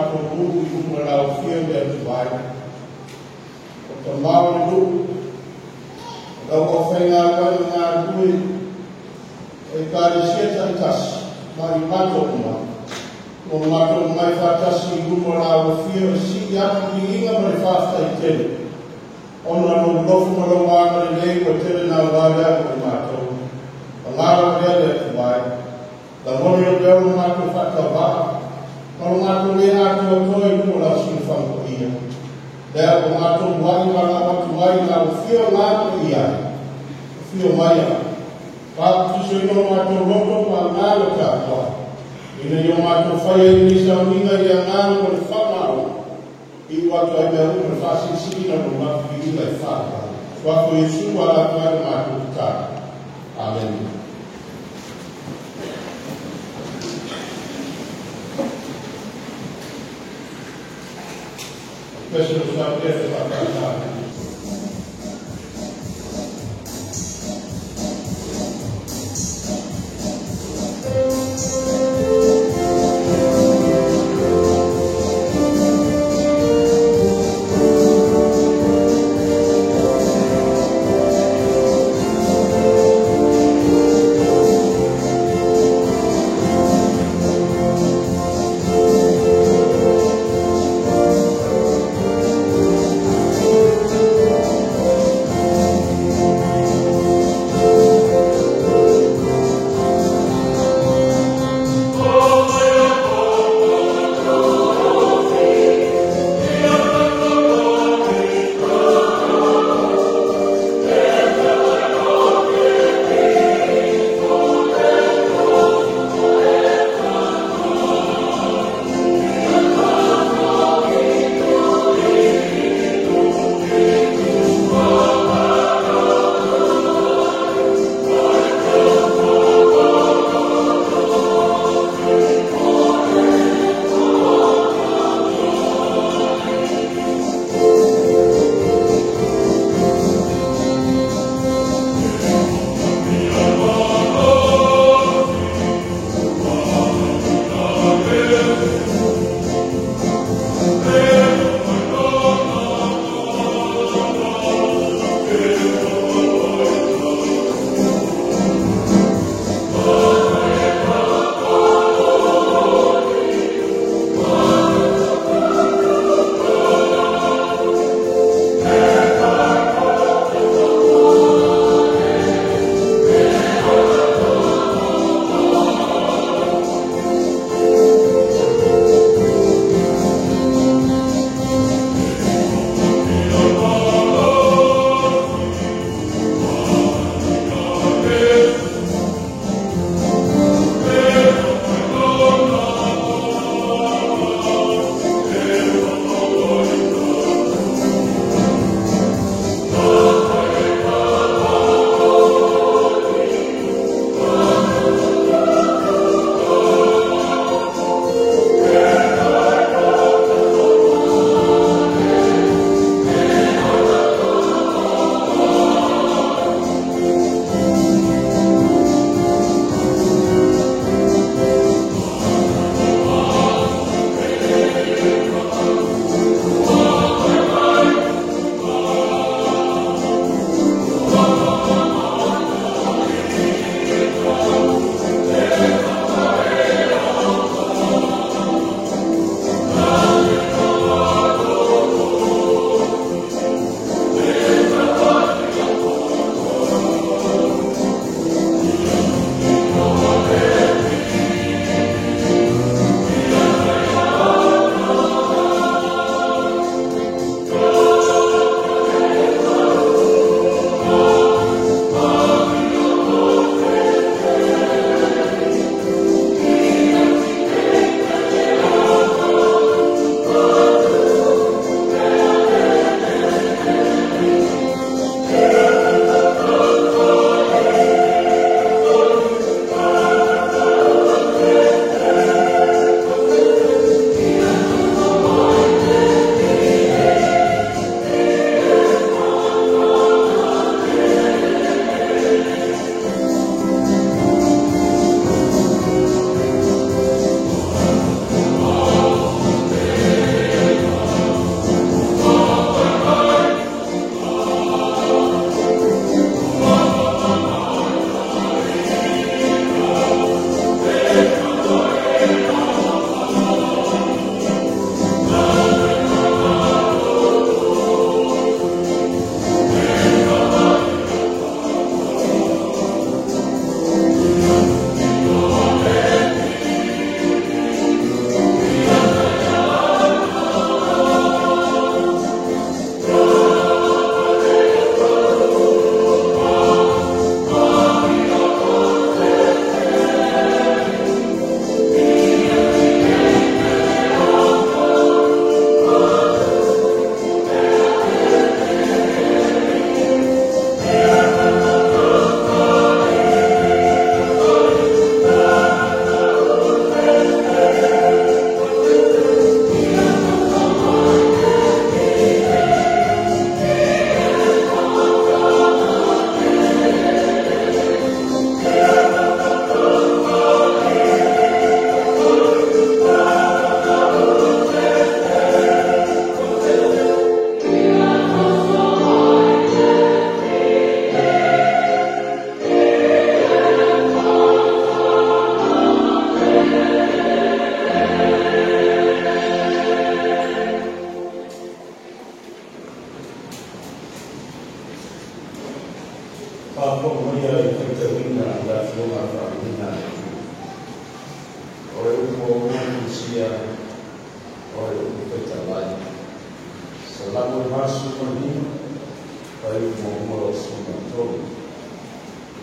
matou nuu i luma lau afio le Atua e. O tamao le nuu, o lau aufaigaluega galulue, o Ekalesia taitasi ma i matou uma, ua matou omai faatasi i luma o lau afio e sii atu viiga ma le faafetai tele, ona o lou alofa ma lou agalelei ua tele nauna lea mo i matou. Paga lava lea le Atua e, lagona o lea lo matou faatauvaa, ma lo matou le atoatoa i luma o lau silafaga paia. Lea ua matou muai valaau atu ai lau afio lapaia ai, afio maia, faapetusoina o matou loto ma agaga tapuai, ina ia matou faia i lenei sauniga i le agaga ma le faamalo, iu atu ai mea uma le faasilisiliina o lo matou viiga e faavavau. Suafa o Iesu ala atu ai le matou tatalo. Amen. Pese o sa pese whakatā. Ekalesia o le Upu Fetalai. Salamo 45, fuaiupu 1 23.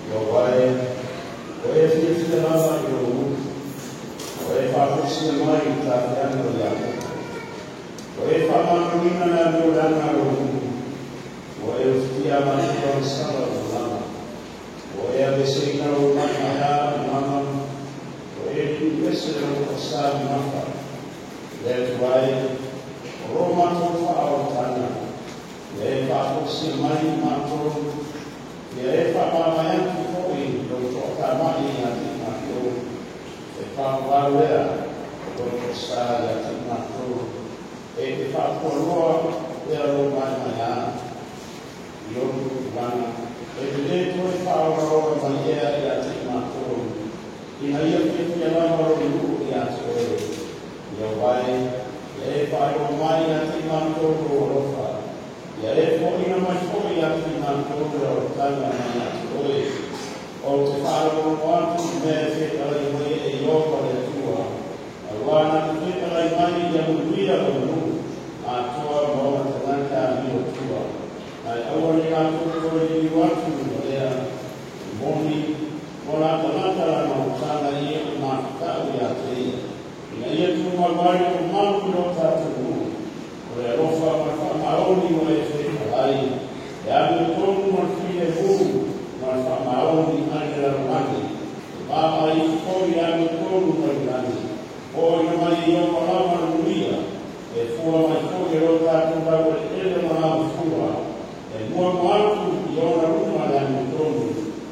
Ieova e, ua e fiafia lava i lou nuu, ua e faafoisia mai i tafeaga o Iakopo. Ua e faamamaluina le amioleaga a lou nuu, ua e ufitia amatua le sala o malama. Ua e aveeseina lou maemaea i mama, ua e liuese lou toasa mamafa. Le Atua e, o lo matou faaolataga, ia e faafoisia mai i matou, ia e faamamae atu foi lou toatamai ia te i matou, e faavavau lea o lou toasa ia te i matou, e te faapualoa lea lou maemaea i ou tupulaga, e te lē toe faaolaola mai ea ia te i matou, ina ia fiafia lava lou nuu ia te oe. Ieova e, ia e faailoa mai ia te i matou lou alofa, ia e foaina mai foi ia te i matou le olataga mai ia te oe. Ou te faalogologo atu i mea e fetalai mai e Ieova le Atua, auā na te fetalai mai ia manuia lou nuu atoa ma ona tagata amiotua, ae aua ne i latou toe liliu atu ma lea. E moni o la tagata lana olataga ia e matatau ia te ia, ina ia tumau ai le mamalu i lo tatou nuu. O le alofa ma le faamaoni ua e fetalai, e amiotonu ma le filemu ma le faamaoni ai le lalolagi, e vaavaai ifo foi le amiotonu mai le lagi, foaina mai e Ieova lava le manuia, e fua mai foi e lo tatou laueleele ma lamafua, e muamua atu i ona luma le amiotonu,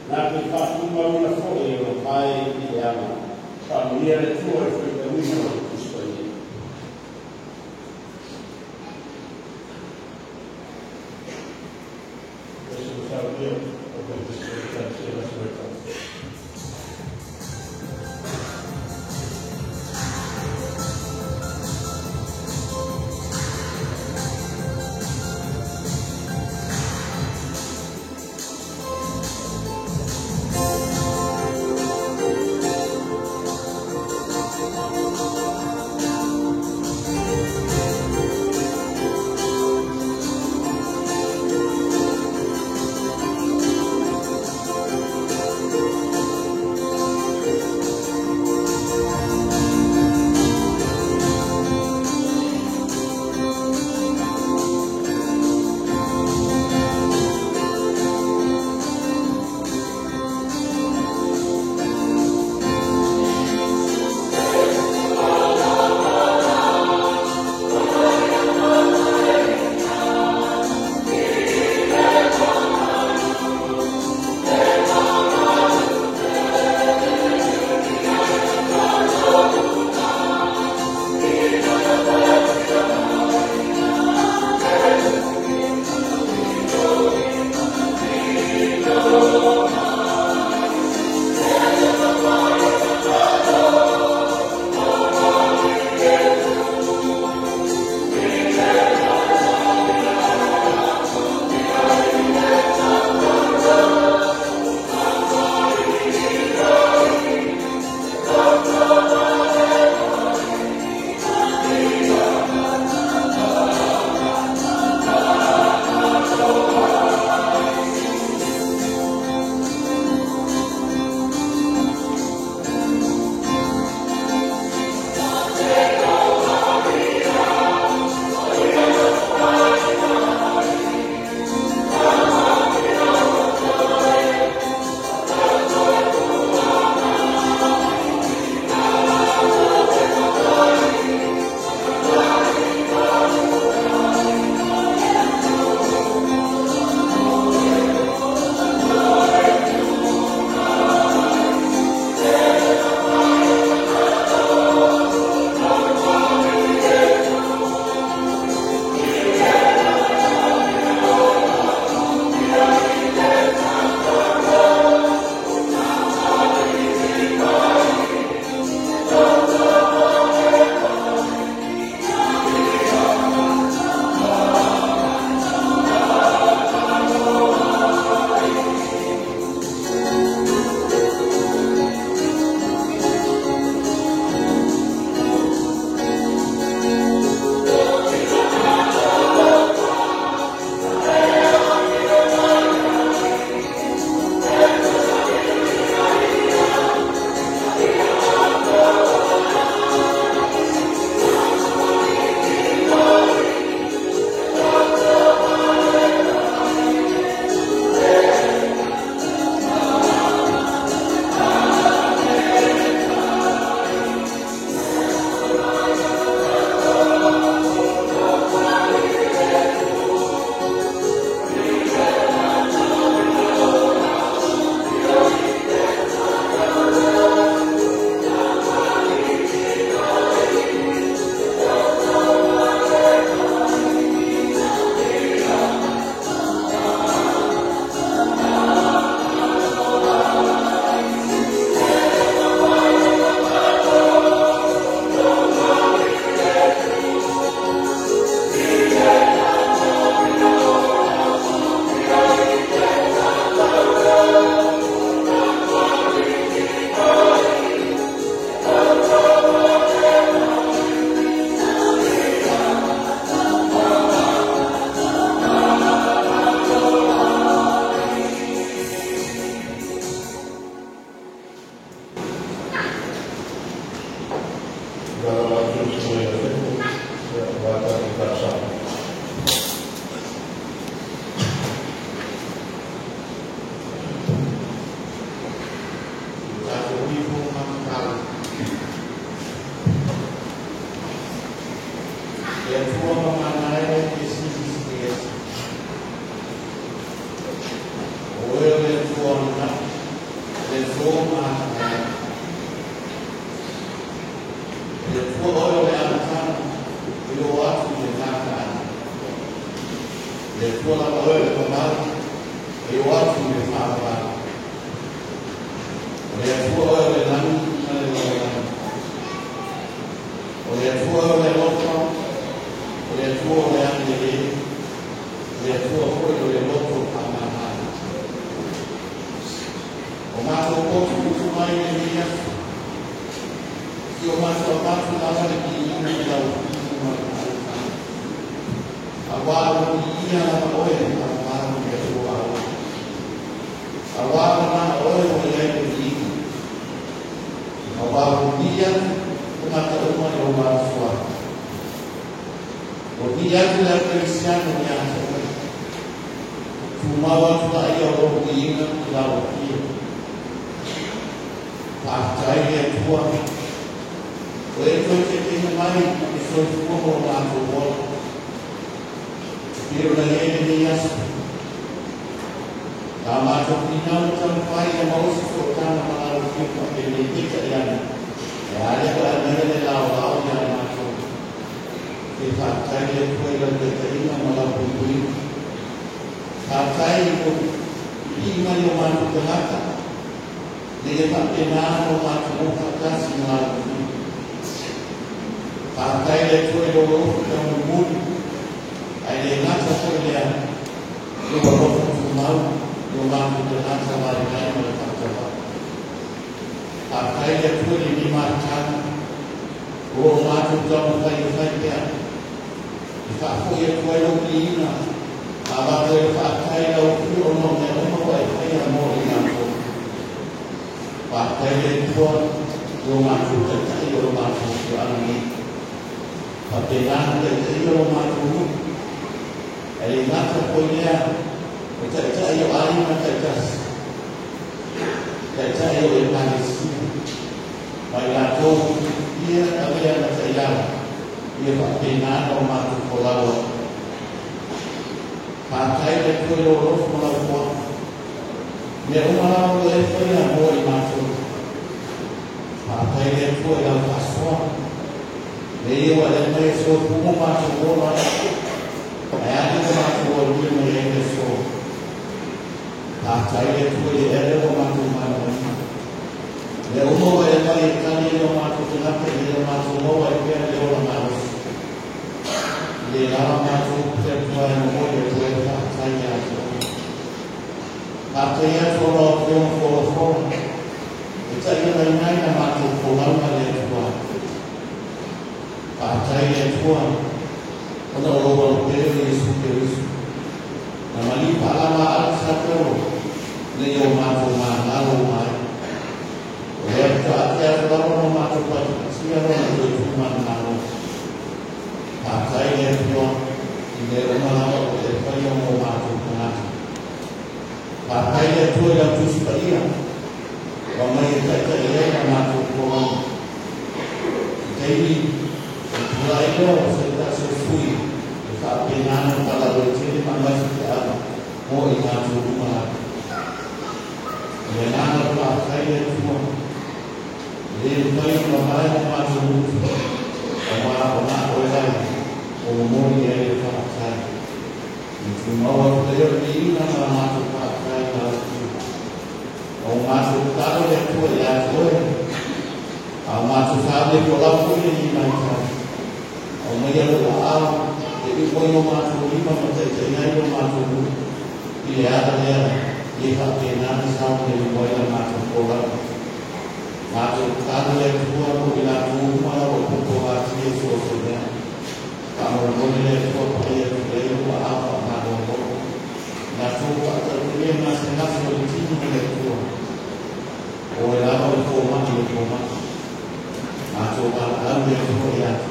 na te faatumauina foi e ona pae i le ama. Faamanuia le Atua i le faitauina o le Tusi Paia. Iesu saunia o ko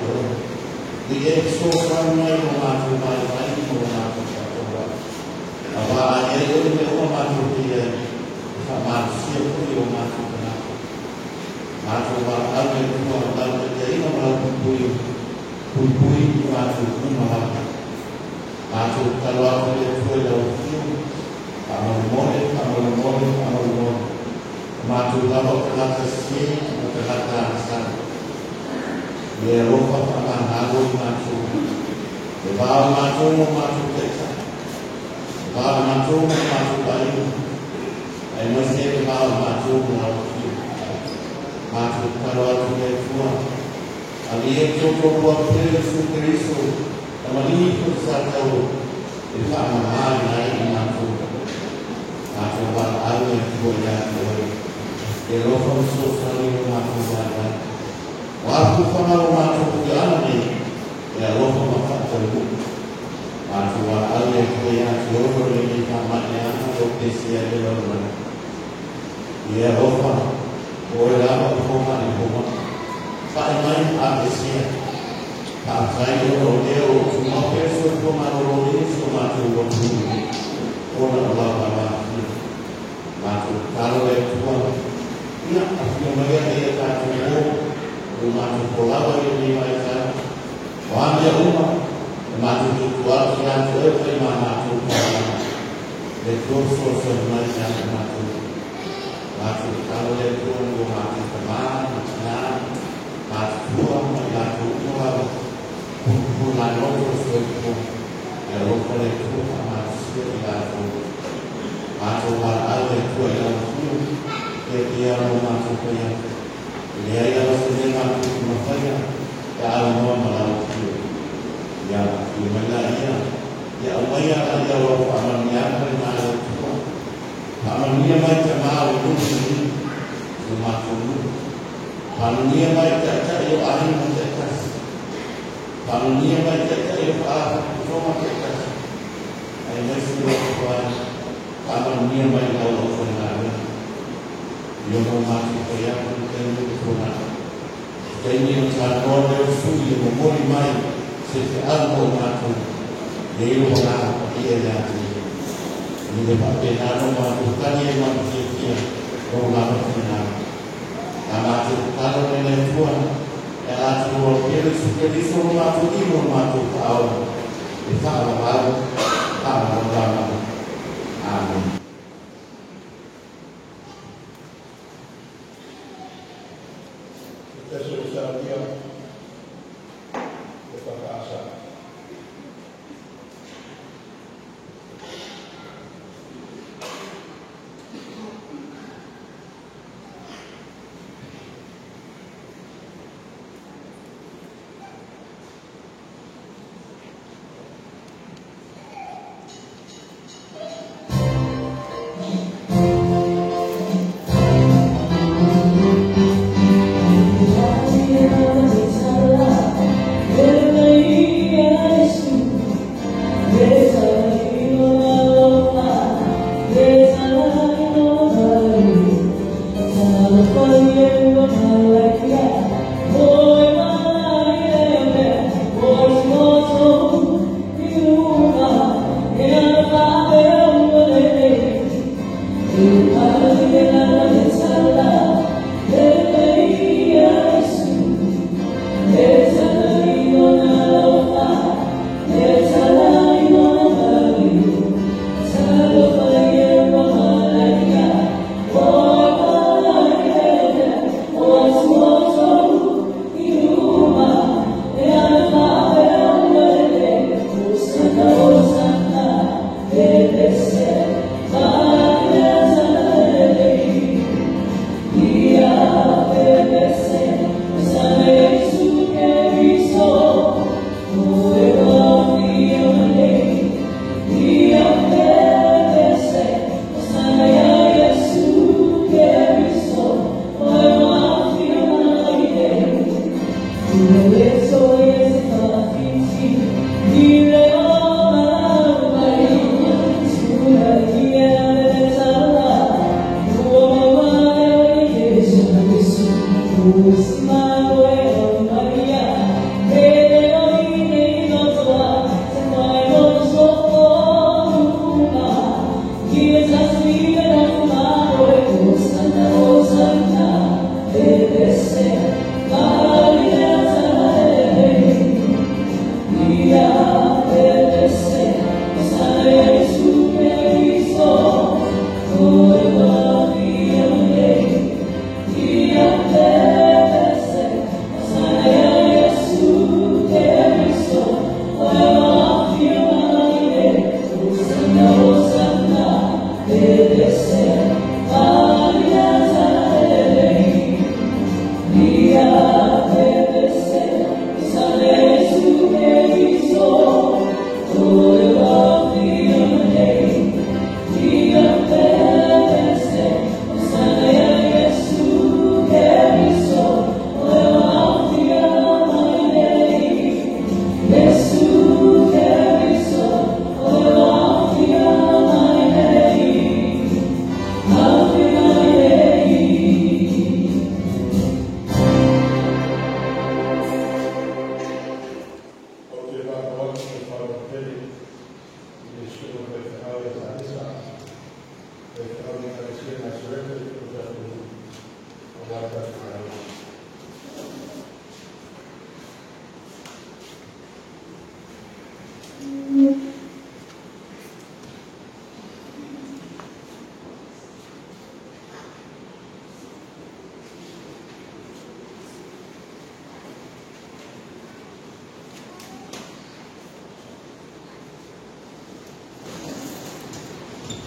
O I e fesoasoani mai o matou vaivai ma o matou faataua. Auā a i ai oe mea uma matou te i ai, e faamalosia foi o matou tagata. Matou valaau le Atua lau taitaiga ma lau puipui, puipui i matou uma lava. Matou tatalo atu le Atua i lau afio, faamolemole, faamolemole, faamolemole. O matou lava o tagata sesē ma tagata agasala. Ia e alofa faamagalo i matou. E va o matou ma matou taitai. E va o matou ma matou aiga. Aemaise le va o matou ma lau afio. Matou tatalo atu le Atua. Ali e totolua pele Iesu Keriso, tamalii fotosataua, e faamamā ina ai i matou. Matou valaau le Atua ia te oe. E alofa ma fesoasoani o matou vaivai. O a fuafuaga o matou afioaga nei, e alofa ma faataunuu. Matou valaau le Atua ia te oe o lenei faamaeaga o pesia ai le lalolagi. Ia alofa, o oe lava o fomai fomai. Fa'i mai ma aveesea. Faafetai ona o lea o tumau pea le soifua maloloina i si o matou atunuu nei, ona o lau alafia. Matou tatalo le Atua, ia afio mai a ia tatou o, o matou folau ai lenei vaitau. O a mea uma, e matou tuutuu atu ia te oe fai ma matou taulaga. Le Atua fesoasoani mai ia te matou. Matou tatalo le Atua i o matou tamā ma tinā, matutua ma i latou uma lava, pulapulanoto o soifua, e alofa le Atua faamalosia i latou. Matou valaau le Atua i lau afio, e pia lo matou fai atu. E leai lava se mea matou te mafaia, e aunoa ma lau afio. Ia afio mai laia, ia aumaia laia o lau faamanuiaga lena le Atua. Faamanuia mai tamā o le nuu lenei, si o matou nuu. Faamanuia mai taitai o aiga taitasi. Faamanuia mai taitai o faalapotopotoga taitasi. Aemaise o Atua, faamanuia mai lau aufaigaluega. I ona o matou fai atu i le taimi o tuanai. Taimi o talanoa lea o sui e momoli mai se feau mo matou. E i lou agaga paia ia te ia. I le faapena ona matou tali ai ma le fiafia lou lava finagalo. A matou tatalo le le Atua, e latou pele Iesu Keriso lo matou imo lo matou faaola, e faalavau, faalavalava. Amen. Se tasi o saunia e whakaasa. Maria,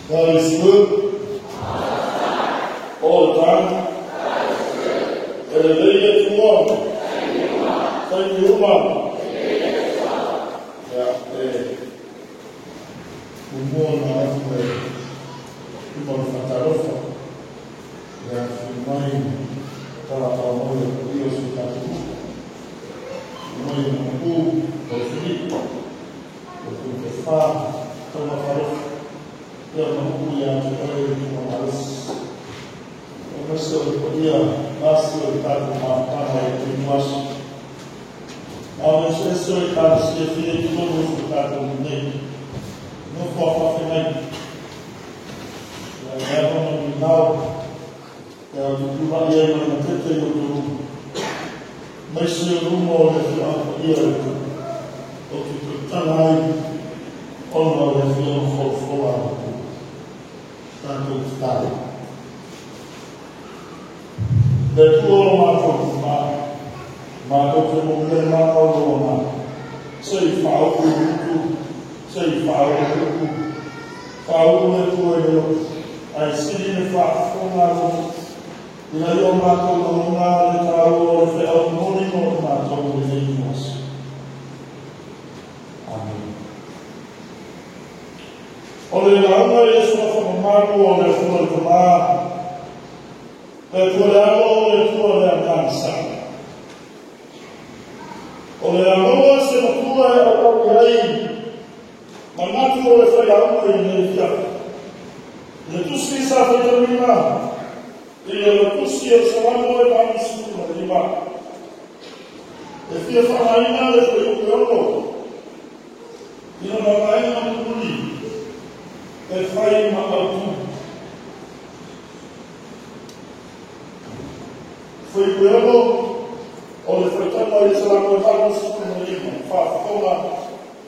God is good all the time. E lelei le Atua taimi uma. Ia, e muamua ona avatu le luma o le faatalofa le afifio mai talatala mai o le paia o si o tatou nuu mai o Mapu o Filipa o Tutefa Taumafalofa ia ma upu ia te oe le Tuma malosi aemaise o le paia masi o le tatou mafutaga i lenei aso. A o eseese o Ekalesia e fia i totonu o si o tatou nuu nei, nofo a faafeagaiga. Ia e ava ma migao e au tutulai ai ma le matete i outou luma, aemaise o luma o le afioaga paia o le Atua, ou te tautala ai ona o le afioga folafola a le Atua. Tatou tatalo. Le Atua o matou tama, matou te momoli le mana o lou agaga, se i faauu le utu, se i faauu le upu, faauu le Atua i le loto, ae sili le faafofoga a loto, ina ia o matou lagona le taua o le feau moni mo i matou i lenei aso. Amene. O le lauga i Iesu mamalu o le Atua le Tama, le Atua le Alo, le Atua le Agaga Sao. O le a maua se matua e auau i ai manatu o le failauga i lenei afiafi. I le tusi sa faitauina i le tusi o le Salamo e 85. E fia faaaogaina le fuaiupu e 6 i lona vaega mulimuli e fai ma autu. Fuaiupu e 6 o le faitauga i le Salamo e 85, faafofoga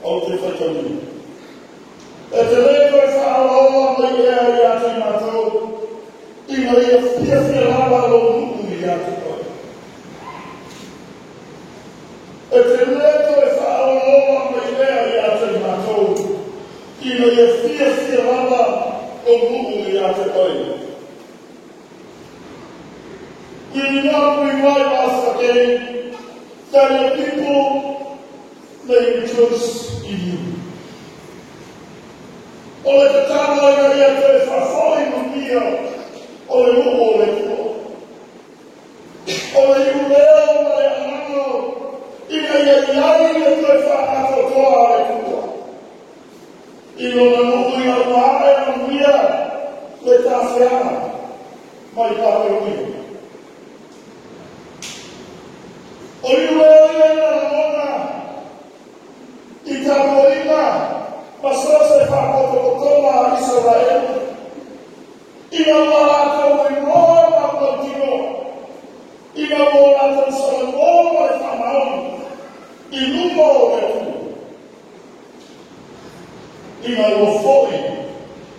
ou te faitauina. E te le toe faaolaola mai ea ia te i matou, ina ia fiafia lava lou nuu ia te oe. E te le toe faaolaola mai ea ia te i matou, ina ia fiafia lava lou nuu ia te oe. Will you not revive us again, that your people may rejoice in you? O le tatalo ina ia toe faafoi manuia o le nuu o le Atua. O le iuleo ma le agaga ina ia i ai le toe faaatoatoa a le Atua i lona nuu ina ua ae manuia le tafeaga mai Papelonia. O iuleo ia na lagona i tapuaiga ma so o se faapotopotoga a Isaraelu ina ua latou iloa ma mautinoa ina ua latou salamo ma le faamaoni i luma o le Atua, ina ua foi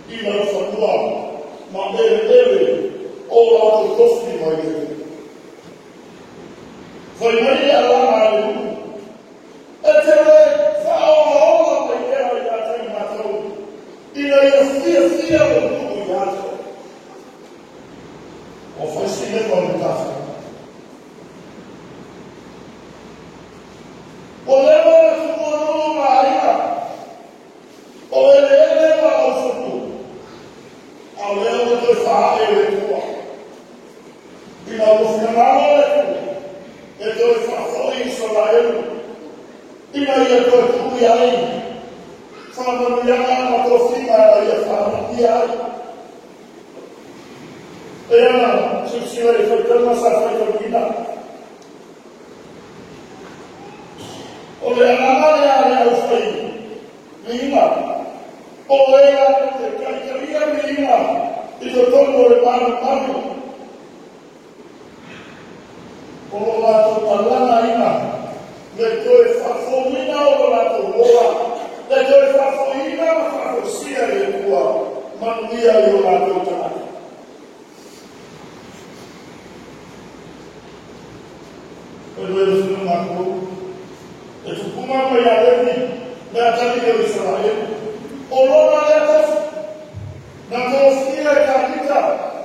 i laufanua ma eleele o latou tofi mai le Atua. Fai mai le alaga a le nuu, e te le faaolaola mai ea ia te i matou, ina ia fiafia lou nuu ia te oe. Ua fai si leva o le tafeaga. Ua leva ona tuua nuu ma aiga, o eleele ma laufanua, a o lea ua toe faaee le Atua. Ina ua finagalo le Atua e toe faafoi Isaraelu ina ia toe tuu i ai faamanuiaga ma tofiga ina ia faamanuia ai. E ana silasila i faitauga sa faitauina. O le agaga lea a le aufai viiga, o e latou te taitaia viiga i totonu o le malumalu, o lo latou talagaina le toe faafouina o lo latou ola, le toe faafoiina ma faafoisia e le Atua manuia i o latou tagata. E loe le fina matou, e tupuga mai ia Levi, le atalii o Isaraelu, o lona lea tofi. Na tofia e Tavita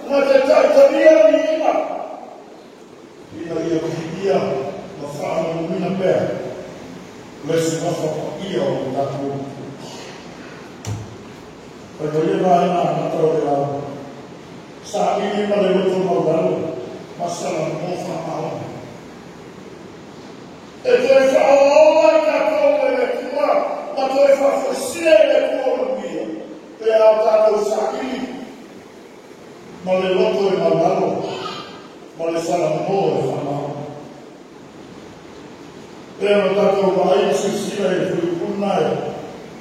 na te taitalia liiga ina ia viia ma faamanuina pea le suafa paia o le tatou. Fai mai le vaega amata o le lauga, saili ma le loto maualalo ma salamo faamaoni. E toe faaolaola i tatou e le Atua ma toe faafoisia i le Atua manuia pe a o tatou saili ma le loto e maualalo ma le salamo e faamaoni. Lea na tatou vaai ma silasila i le fuaipuna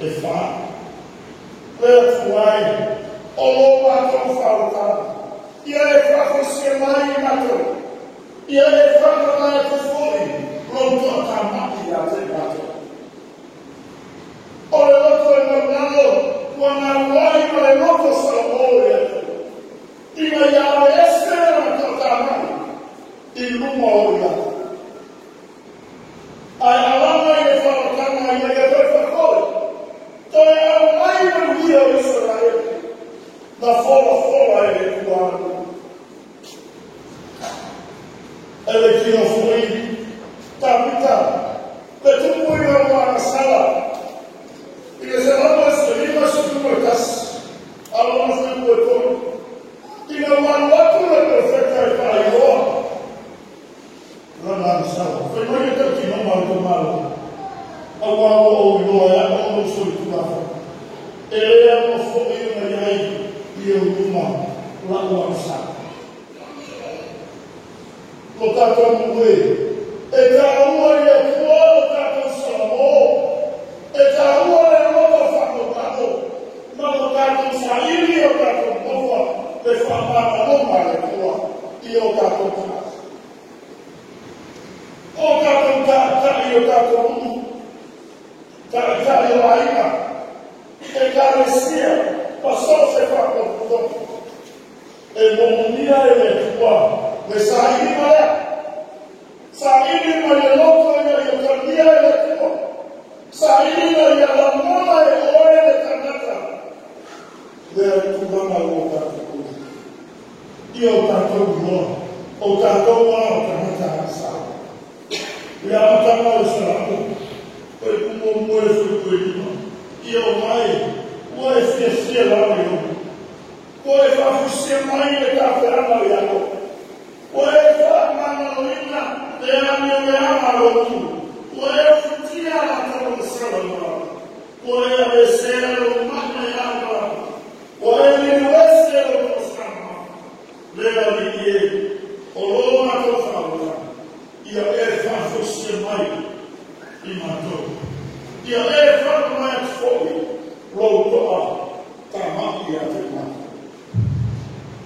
e fa. Le Atua e, o lo matou faautaga, ia e faafoisia mai i matou, ia e faamavae atu foi lou toatamai ia te matou. O le loto e maualalo ua gauai ma le loto salamo i le Atua, ina ia aveese lana toatamai i luma o i latou. Ae alaga i le faaolataga ina ia toe faafoi, toe aumai manuia o Isaraele, na folafola e le Atua anapo. E le tino foi Tavita, le tupu i lana agasala, i le 151, a lona fuaiupu e 3, ina ua alu atu le perofeta e faailoa lana agasala. Fai mai le tautinoga a le tamaloa, auā ua ou iloa e au lou solitulafono, e le aloa foi ona i ai i ou luma lau agasala. Lo tatou nuu e, e taua i le Atua lo tatou salamo, e taua le loto faamaualalo ma lo tatou saili o tatou maua le faamagaloga a le Atua i o tatou tagata. O tatou taitai o tatou nuu, taitai o aiga, ekalesia, ma so o se faalapotopotoga, e moomia e le Atua le sailiga lea, saili mai le loto ina ia talia e le Atua, saili ina ia lagona e oe le tagata lea i tulaga ua tatou ia o tatou iloa, o tatou a o tagata agasala. I le amataga o le Salamo, o le 1 le fuaiupu e 5, ia o mai, ua e fiafia lava i ou, ua e faafuisia mai le tafeaga o Iakopo, ua e faamagaloina le amioleaga a lou nuu, ua e ufitia latou agasala ma lalo, ua e aveesea lou mai mai Aperahama, ua e liliuese lou tausaga. Le Alii e, o lo matou faaolataga, ia e faafoisia mai i matou, ia e faamavae atu foi lou toatamai ia te matou.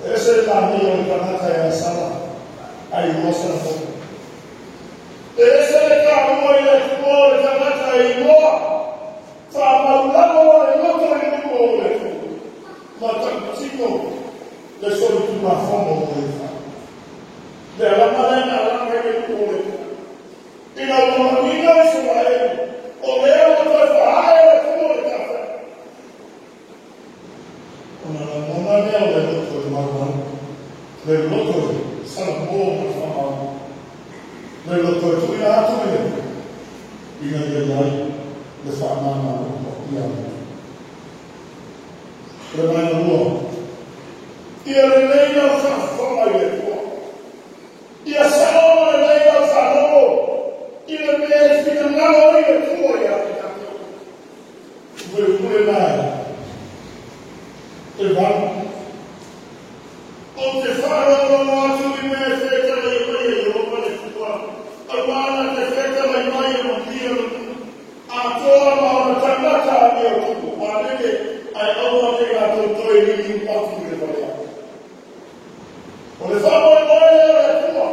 E ese le manaia o le tagata e agasala ae iloa sana fono. E ese le taua i le Atua o le tagata e iloa faamaulalo le loto i luma o le Atua ma tautino le solitulafono o le fa. Le alaga lea na alaga i le luma o le Atua. Ina ua manino Isaraele, o lea ua toe faae le Atua le tafeaga. Ona lagona lea o le loto e maualalo, le loto e salamo ma le faamaoni, le loto e tuuina atu i le Atua, ina ia i ai le faamagaloga paia a le Atua. O le vaega lua, ia lelei lau faafofoga i le Atua, ia sao ma lelei lau faalogo i le mea e finagalo ai le Atua ia te tatou. Fuaipule na e 8. Ou te faalogologo atu i mea e fetalai mai e Iehofa le Atua, auā na te fetalai mai e manuia le nuu atoa ma ona tagata amiotumu manene, ae aua ne i latou toe liliu atu i le valea. O le faamoemoe lea o le Atua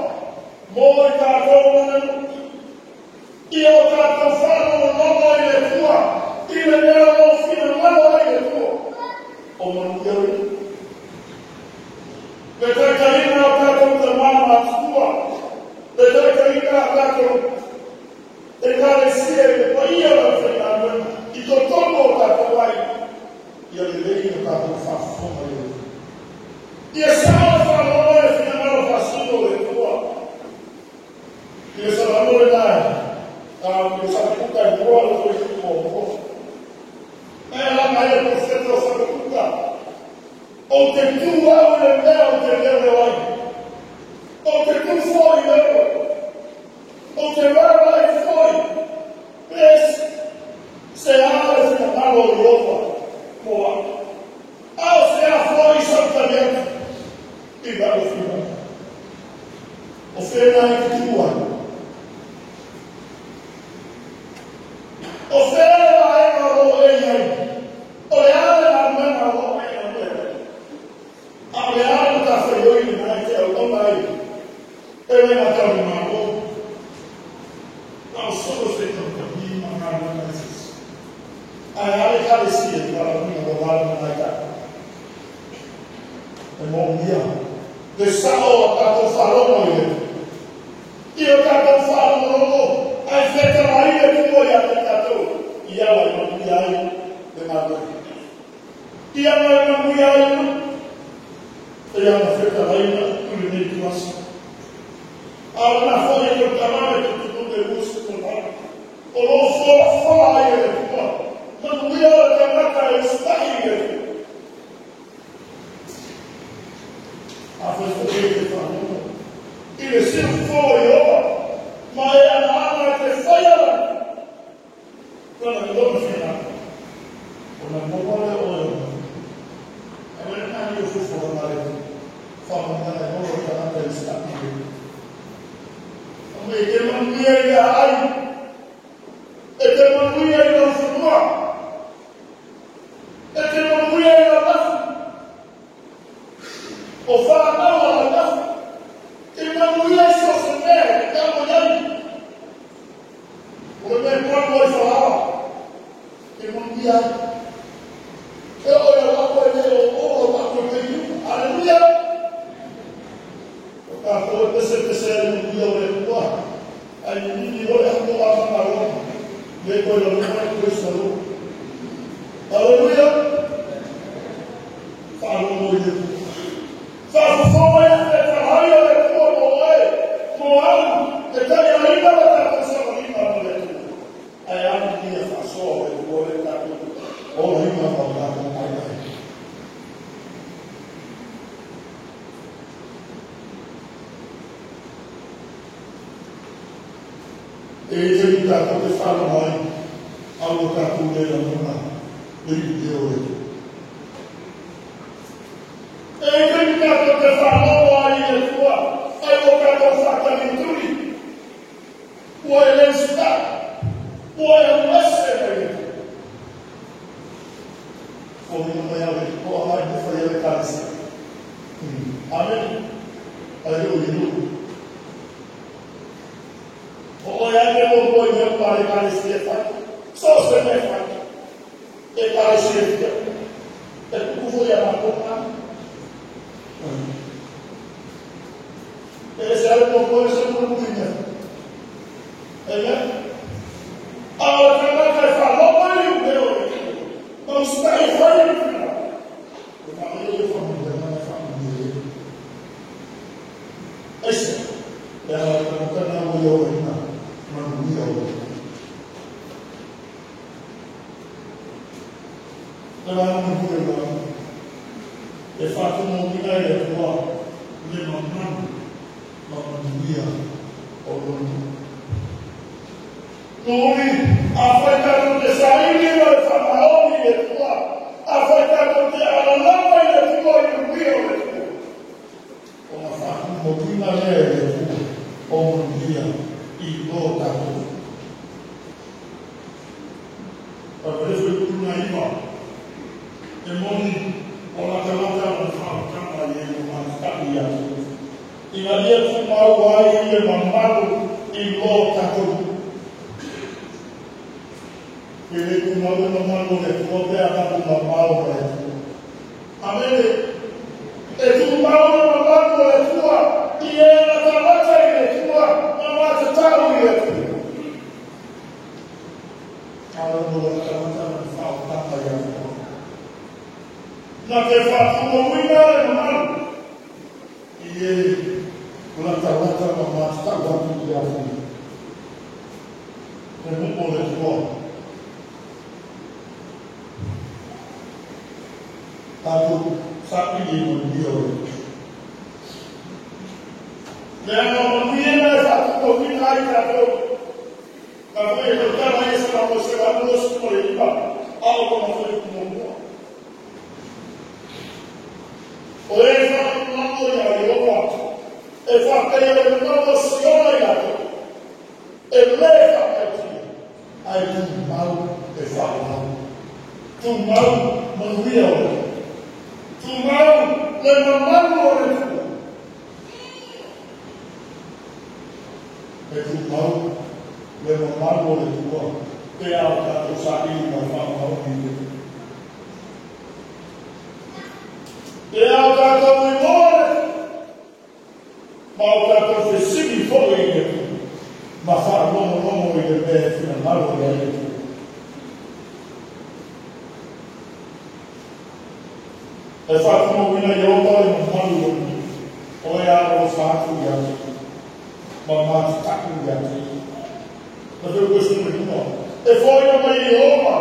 mo i tatou ma le nuu. Ia o tatou faalogologo i le Atua i le mea o lo o finagalo ai le Atua, o manuia le nuu. Le taitaiga o tatou tama matutua, le taitaiga a tatou ekalesia i le paia o le aufaigaluega i totonu o tatou aiga, Ia lelei o tātou whaafofoga i le. Ia sao whaaloa e whinangalo whaasino le Atua. Ia salamo le nai. Ia sapuka i mua le koe i mua mua. E langa e profeta o sapuka. O te tū au le mea o te leo leo ai. O te tū foi leo. O te rara i foi. Pes se a le whinangalo o Iowa. Moa. Ao se a foi sa taliatu. I lalo whinangalo. O whena i te tua. O whena e ngā ro e iai. O le ale ngā mena ro e ngā mea. A o le ale ta whaioi ni nai te au ona ai. E le ngā tau ni mā o. A o solo se tau ma ngā mena sis. A e ale kare si e tuara mina o wale nai tā. E mō mia. Le sao a tātou whalongo i le. I o tātou whalongo ai wheta mai e tua ia te tātou. I awa i manuia ai le ngā I awa i manuia ai e ana wheta raina i le nei tuasa. A o nā whai e tau tamame te tutu te usi te mai. O lo whoa whoa ai e le tua. Manuia o le tangata e ustahi i le tua. A whai whai e te whanongo. I le siu whoa i oa. Ma e ana ana e te whai ala. Kona i lona whina. O nā mōmore o e ona. A wena nā ni o fufu o nā le. Whakamana e moro i tangata i staki i le. O me te manuia i a ai. E te manuia i lau whanua. E te manuia i lau lafu. O whanau a lau lafu. E manuia i so se mea e te amo iai. O le mea pano i whalawa. E manuia ai. E o ia wako e leo o o wako e te iu. Aleluia! O tātou e pese pese e manuia o le kua. Ai nini o le hato a whangarona. Le koe la luma i koe salo. Aleluia! Whaalono i le kua. Whaafofoa ia te whahai o le kua mō e, mō au, e tari aina o tātou sawarima mo le kua. Ai anu ni e whasoa o le kua le tātou. O hinga o tātou mai ai. E te ni tātou te whānau ai, au o tātou le ranona, le i te o le kua. E te ni tātou te whānau ai i le kua, ai o tātou whātani turi. Ua e le usta, ua e uese mai le kua. O ni mai au e koa mai te whai ale kālesi. Amen. Ai o i nuu. O oi ane o moi heo pare kālesi e whai. So se me whai. E kālesi e whia. E kuku fo ia mākou ngā. E se ale mō koe se mō mō mea. Amen. A o te ngata e whaloma i u meo e kua. Ma ustai whai i whia. O ngā mea e whanau e ngā whanau e. Aise. E ala te mokana o i o hina. Manuia o le. Te rā manuia i rā. E whātumo mina e kua le mamanu ma manuia o lono. Nōri, a whai tātou te saini o le whamaoni e kua. A whai tātou te alalama i le kua i le o le kua. O ngā whātumo mina lea e le kua o manuia i lō tātou. A prefu i kuna ima, e moni o la te lata o whaakanga i e mana i atu. Ina ia tūmau ai i le mamalu i lō tātou. Ke le tūmau e mamalu le kua pea tātou mamalu o le kua. Amene, e tūmau e mamalu o le kua, i e na tāmata i le kua, ma mātatau i le kua. Alo mo la tāmata na whaakanga i a kua. Na te whātumauina le mamalu i e latalata ma mātatau atu i a fui. Le nuu o le Atua. Tātou saili i manuia o le Atua. Le aga o manuia na e whātumauina ai tātou. Ka foi e tautala i e sa mo se 85 ao kona foi kumomua. O e whātumau ia Ieova, e whākai le mamalu o Siona i latou, e le whākaitia, ai tumau e whāmau. Tumau manuia o le Atua. Tumau le mamalu o le Atua. E tumau le mamalu o le Atua, pe a o tātou saili ma whāmau i le Atua. Pe a o tātou i moa le Atua, ma o tātou fesili foi i le Atua, ma whaalongolongo i le mea e whinangalo i ai le Atua. E whātumauina i ota le mamalu o le o e alofa atu ia te, ma mātataku ia te. Na te uku le lua. E whaina mai i Ieova,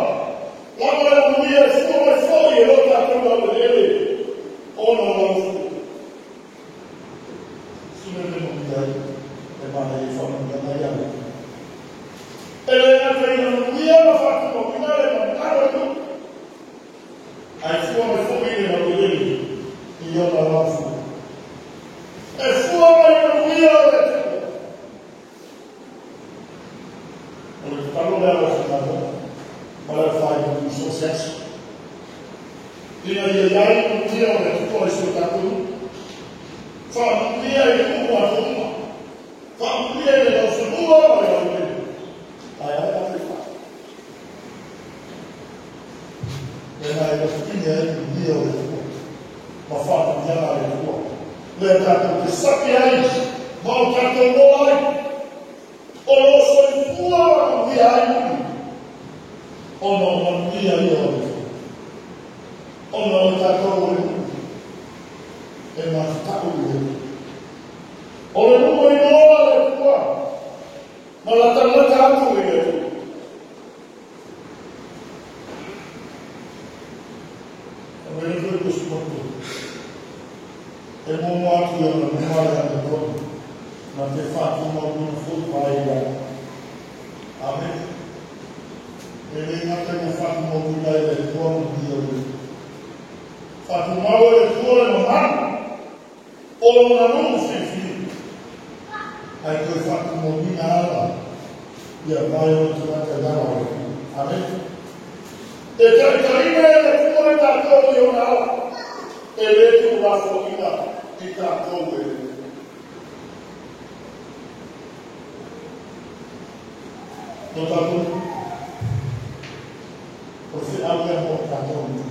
lama le manuia e fua mai foi e lo tātou laueleele, ona o lau fua. Sina le manuia ai, e mana i whanau mai a le. E le ngata i manuia ma whātumauina le mamalu o le nuu. Ai fua mai foi i le laueleele, i ona lau fua. E fua mai manuia o le Atua. O le tatalo lea o whanau, ma le whai i so se aso. Ina ia iai manuia o le Atua i so tātou. Whaamanuia i nuu a tōma. Whaamanuia i le laufanua ma le laueleele. Ai ai a te wha. Lena e whakatini ai manuia o le Atua. Ma whaamanuianga le Atua. Le tātou te sake ai, ma o tātou loa ai. O lo soifua manuia ai muli. Ona o manuia ia o le Atua. Ona o tātou o le nuu. E mātatau i le Atua. O le nuu i loa le Atua. Ma latalata atu i le Atua. O le nuu i kusumotu. E momo atu i ona numa le ana tonu. Na te whātumauina foi vai ia. Amen. E le ngata ina whātumauina i le Atua manuia o le Atua. Whātumau e le Atua le mamalu. O lona nuu whiwhi. Ai koe whātumauina ala ia vai o te tangata i ala o le Atua. Amen. E taritarina e le Atua i tātou i ona ala. E le tu lafoina i tātou e le Atua. No tātou, o te au lea mo tātou i te.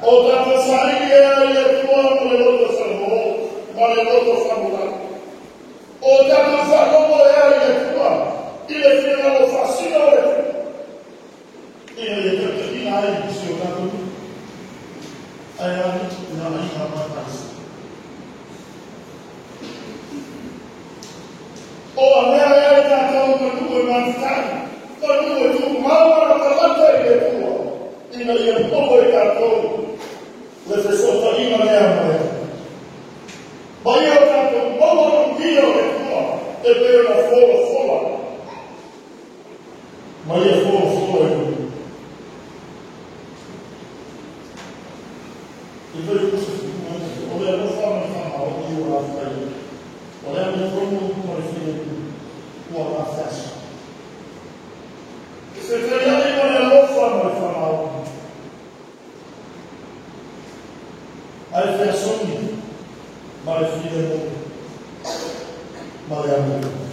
O tātou saili e ai le Atua ma le loto whanoro, ma le loto whanora. O tātou whanoro e ai le Atua, i le whingalo whasina o le Atua. Ina ia tautaina ai i si o tātou. Ai ai, ina ai ngā mātaisi. O a mea e ai tātou manu e mātatau, manu e tū maua na talata i le Atua, ina ia popo i tātou, le fesotaina lea ma le Atua. Ma ia o tātou maua manuia o le Atua, e pei ona folafola. Ma ia folafola e nuu. I toi kusa whitu o le alofa ma le whamao i o rā whai. O le ame tonu ma le whine ua rā whasa. Se te iai ma le alofa ma le whamao. Ai wheasoni ma le whine mo ma le ame tonu.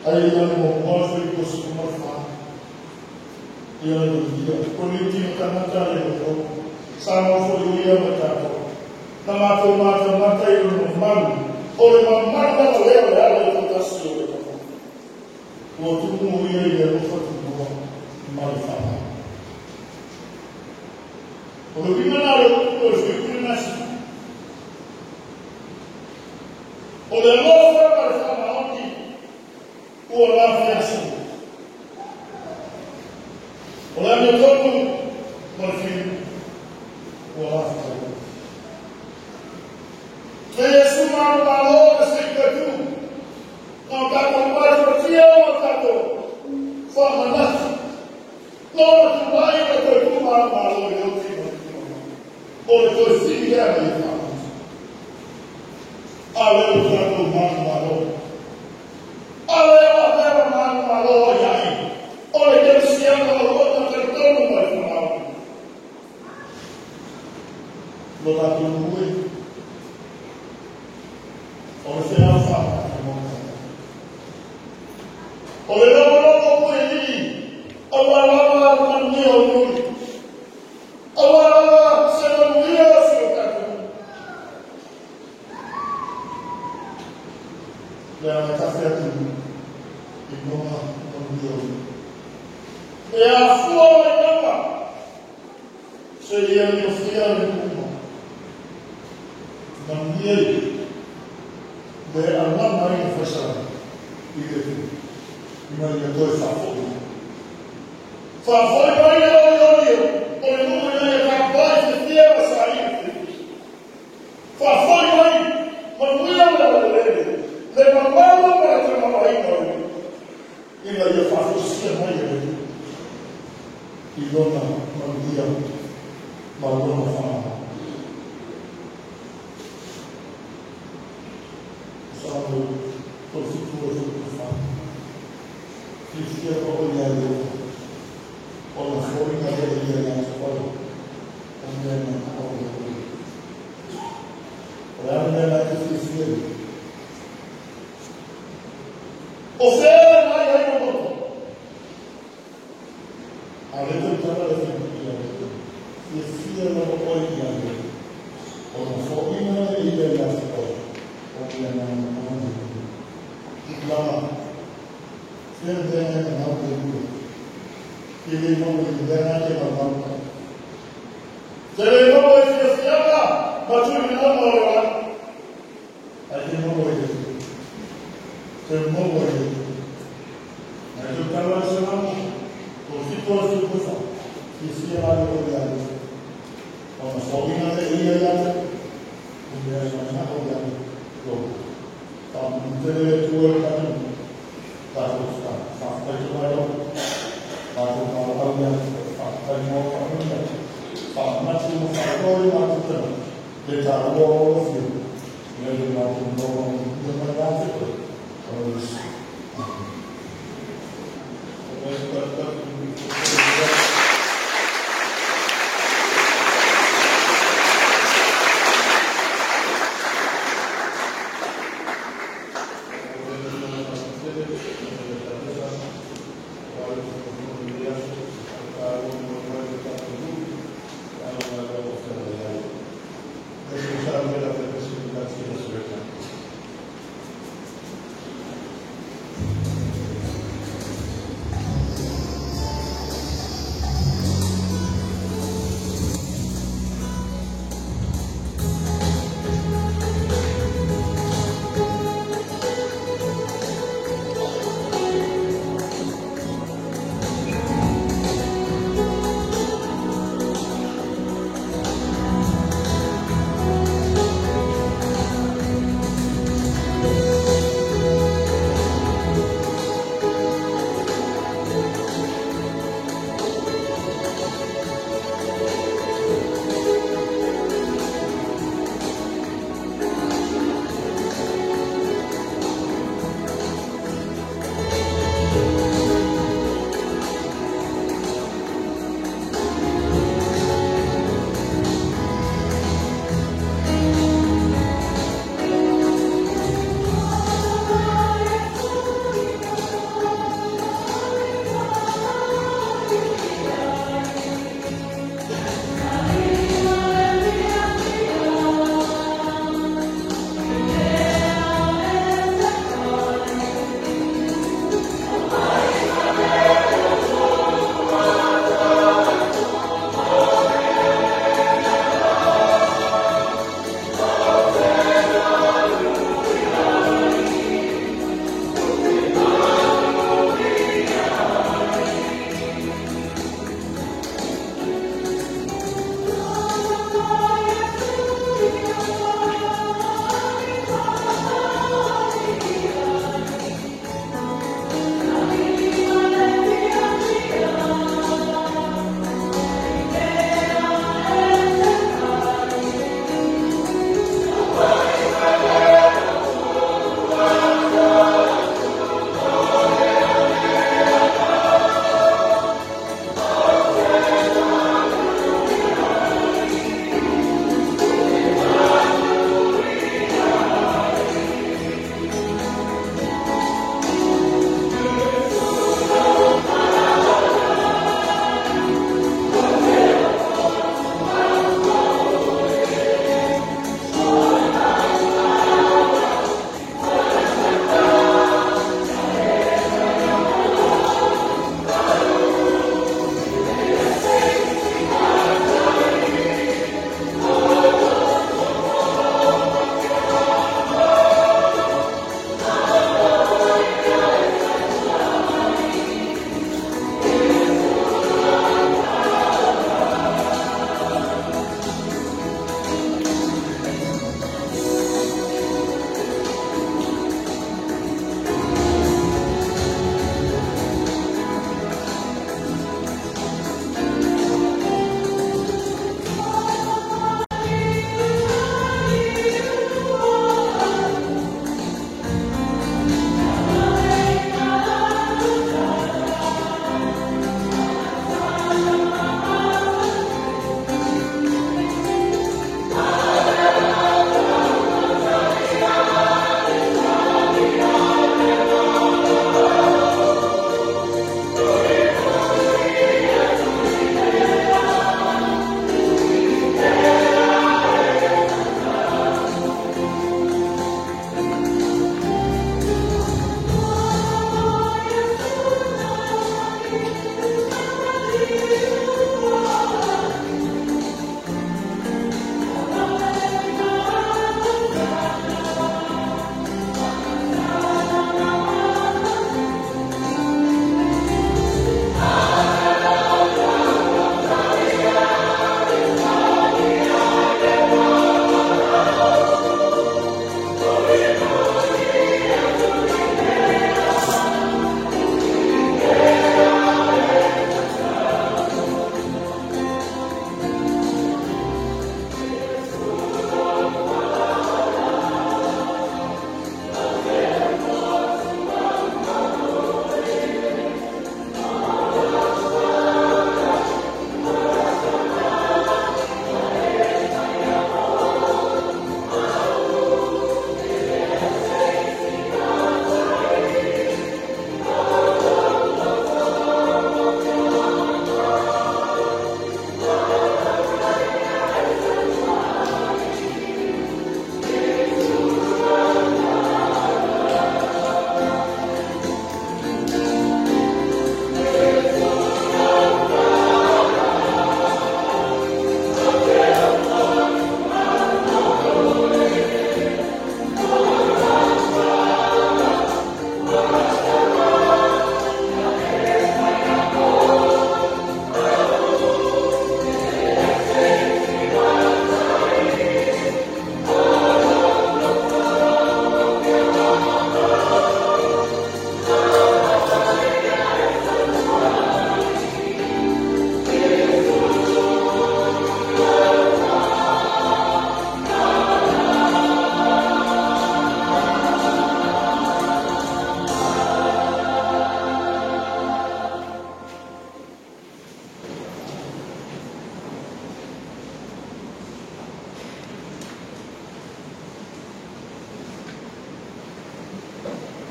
Ai ia mo moa whai kusa kuma wha. Ia le ia. Ko le tino tangata le o sa mau foi ia ma tātou. Na mātou mātou mata i le mamalu. O le mamalu lava lea o le ala i tōtasi o le katoa. Ua tumu ia i le alofa tumua ma le whamau. O le uiga lena o le upu o le fuaipule nasi. O le alofa ma le faamaoni ua lafiasi. O le amiotonu ma le fiu ua lafiai. E Iesu manumalo na se i toe tu, na o tatou patipatia o tatou faamanatu. Lona tulai ma toe tu manumalo i oti ma le tino. O le toe fili lea ma ia faamanatu. A lea ua tatou manumalo. A lea ua mea ma manumalo ai ai. O le kerisiano o lona talitonu ma le faamaoni. Lo tatou nuu e. O le feau faamanatu mo tatou. O le logologo pule lii, aua lava le manuia o nui. Aua lava se manuia o si o tatou nuu. Le aga tafe atu i lona manuia o nui. E afua mai lava se ia miofia le nuu. Manuia i le alama ai le faisala i le tu. Ina ia toe faafoi. Faafoi mai le olioli o le nuu ina ia tapuai fiafia ma saili fiafia. Faafoi mai manuia ma le lelele, le mamalu ma le tamaoaiga o le nuu. Ina ia faafoisia mai e le nuu i lona manuia ma lona faamamalu. Salamo 37 o le fa. Fiafia ka o ia le o na foina le ia ia te oe. O mea na o le oe. O le a mea na te fiafia i. O fea mai ai o moto. A le te tala le whina ia le oe. Fiafia lava oe ia le o na foina le ia ia te oe. O mea na o le oe. Lama, fea mea na nau le lua. I le maua i mea na te mau. Te le maua i fiafiaga ma tuliloga o le ola. Ai te maua i le te maua i le Ai te tala le salamo, o 7 o le 7 fiafia la le oe ia le. O na foina le ia ia te, o mea na na o ia le. Faamutele le tua le tatou tatou faafetai te mai lau tatou malau ia faafetai mo faamanuia faamanatu ma faatoa i matou tala le taua o lo fiu ina ia matou maua manuia mai ia te oe o Iesu. Amen.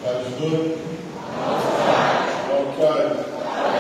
God is good. All the time. All the time.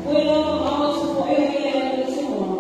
Bueno, vamos a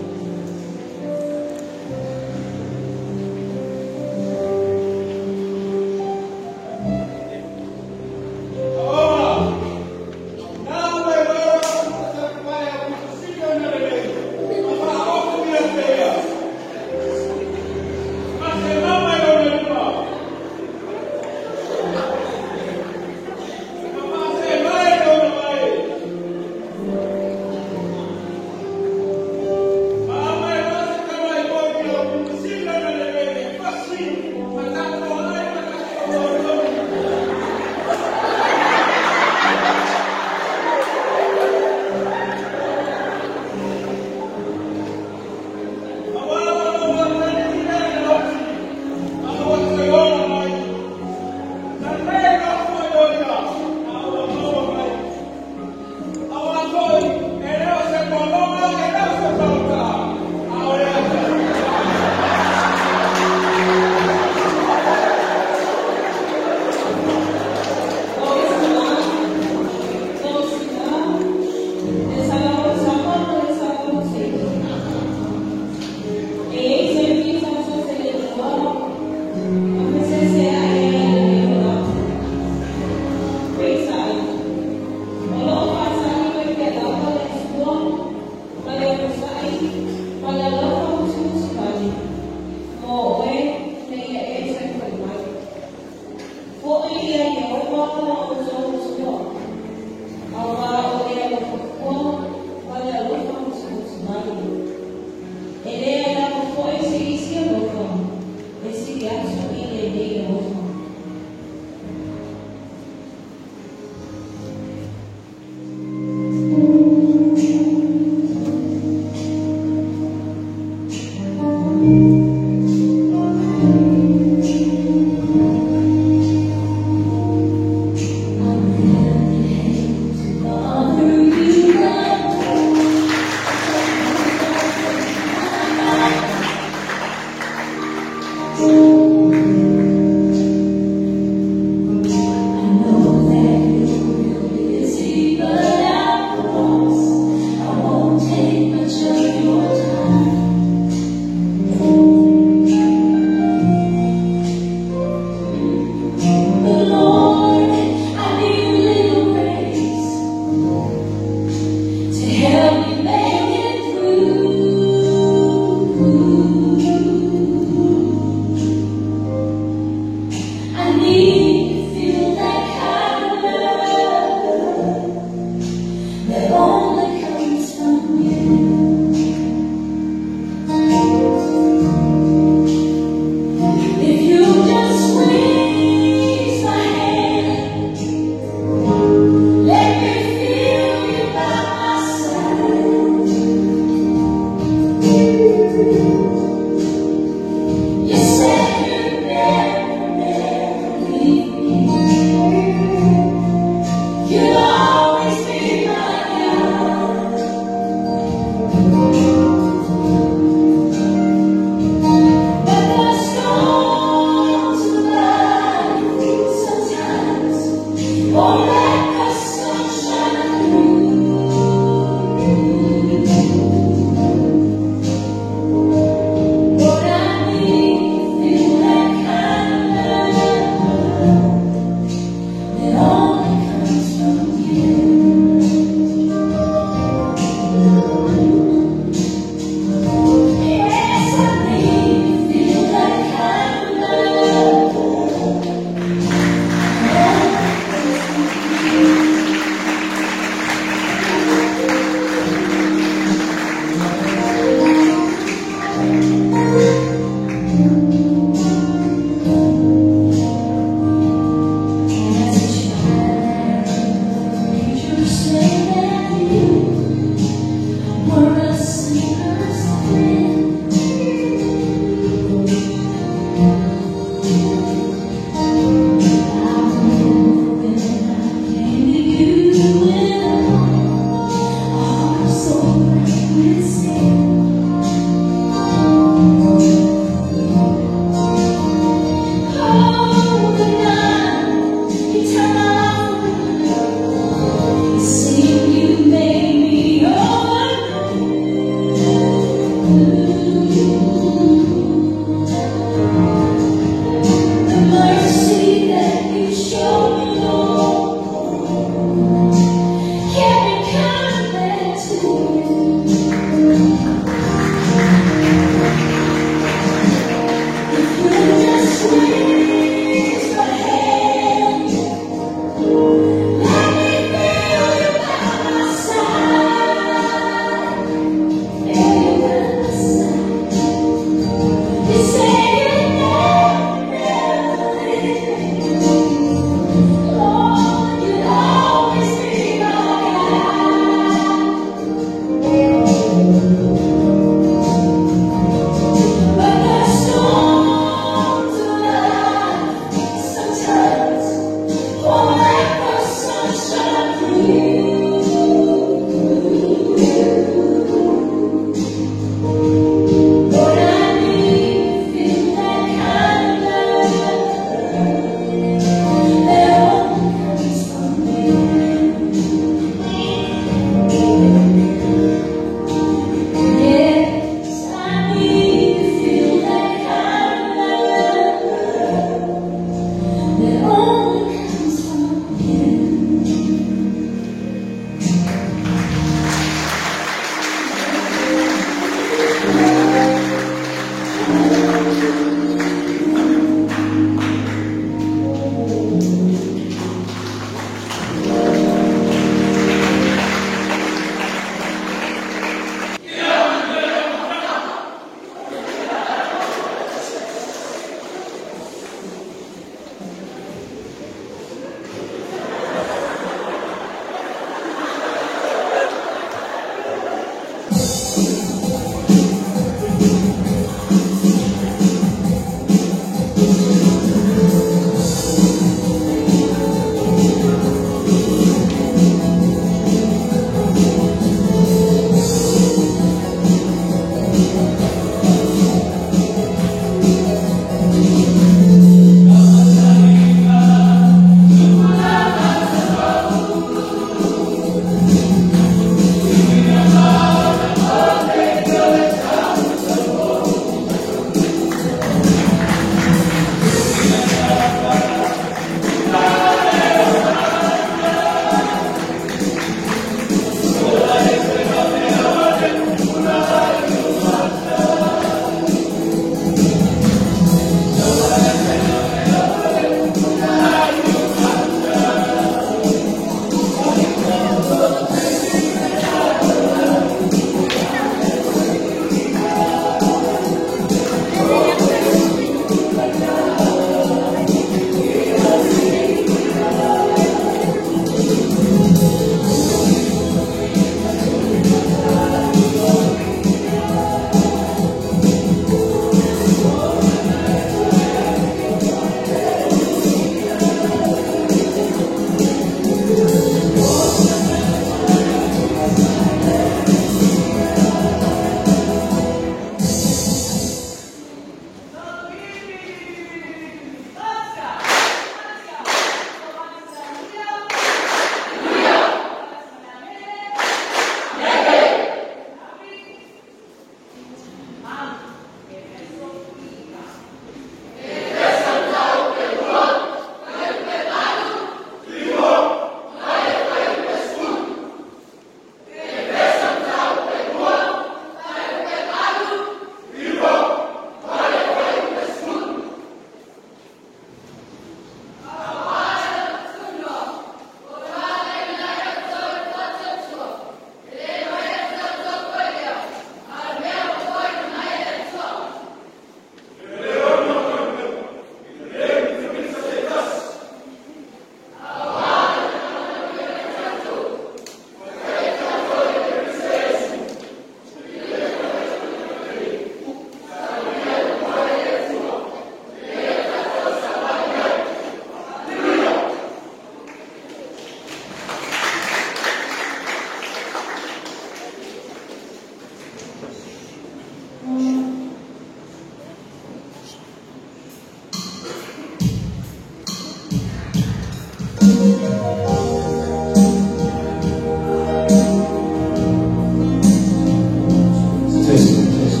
Test, test.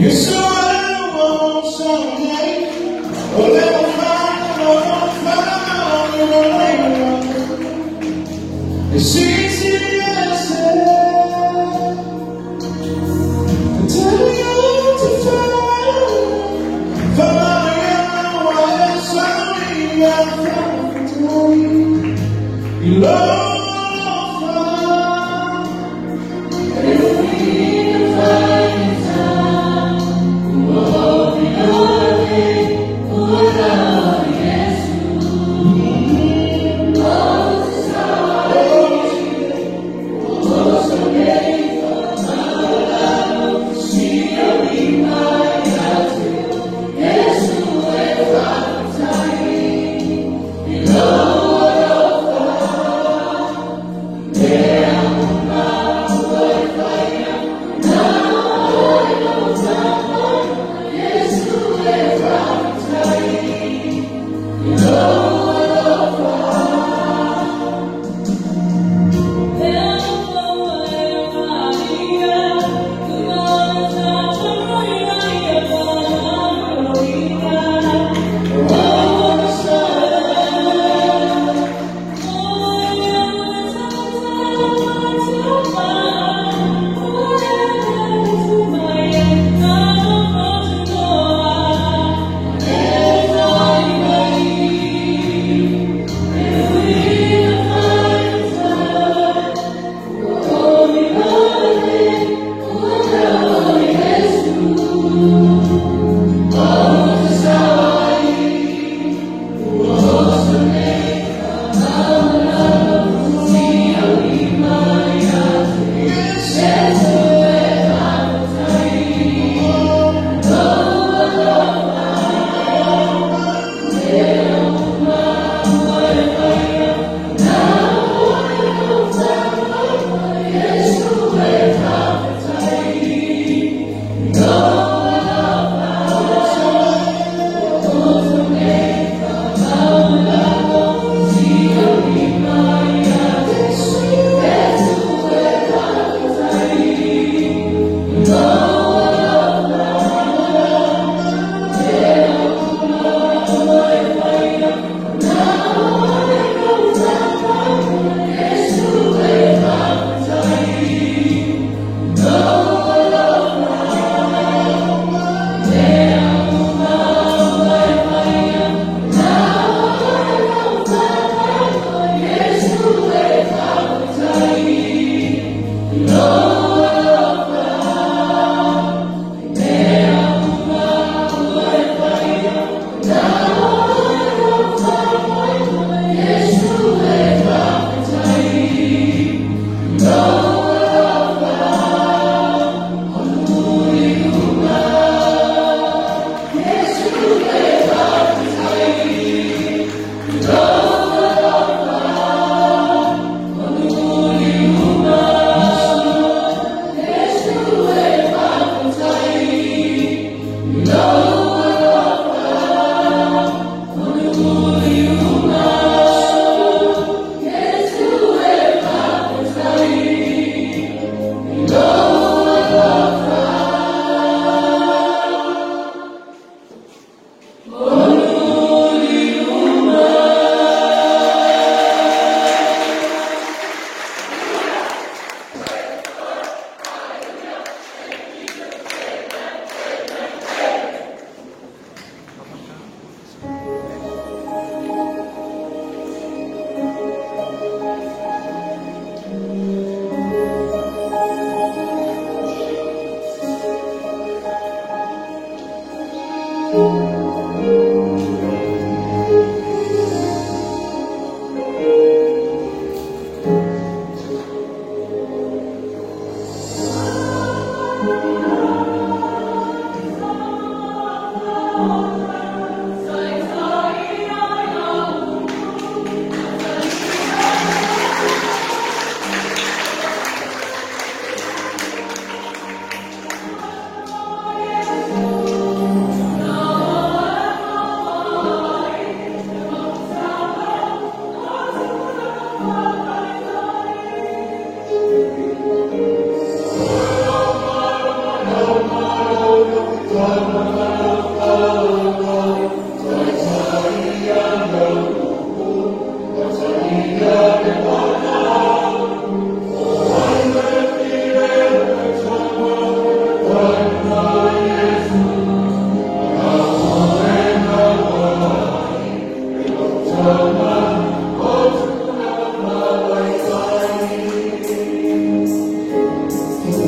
You saw I want someday, a little fire, a little fire. It's easy to say, tell you to find, find why sorry I found you. Love.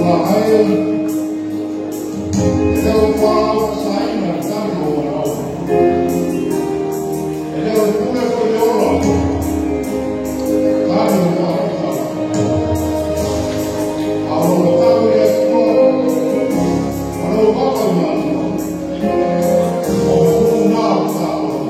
Tulaga e, e le o fualaau faasaina le tali o manaoga. E le o le pule foi le ola, tali o faafitauli. A o lou tatalo i le Atua, ma lou vava i matua, o manu na o tatou.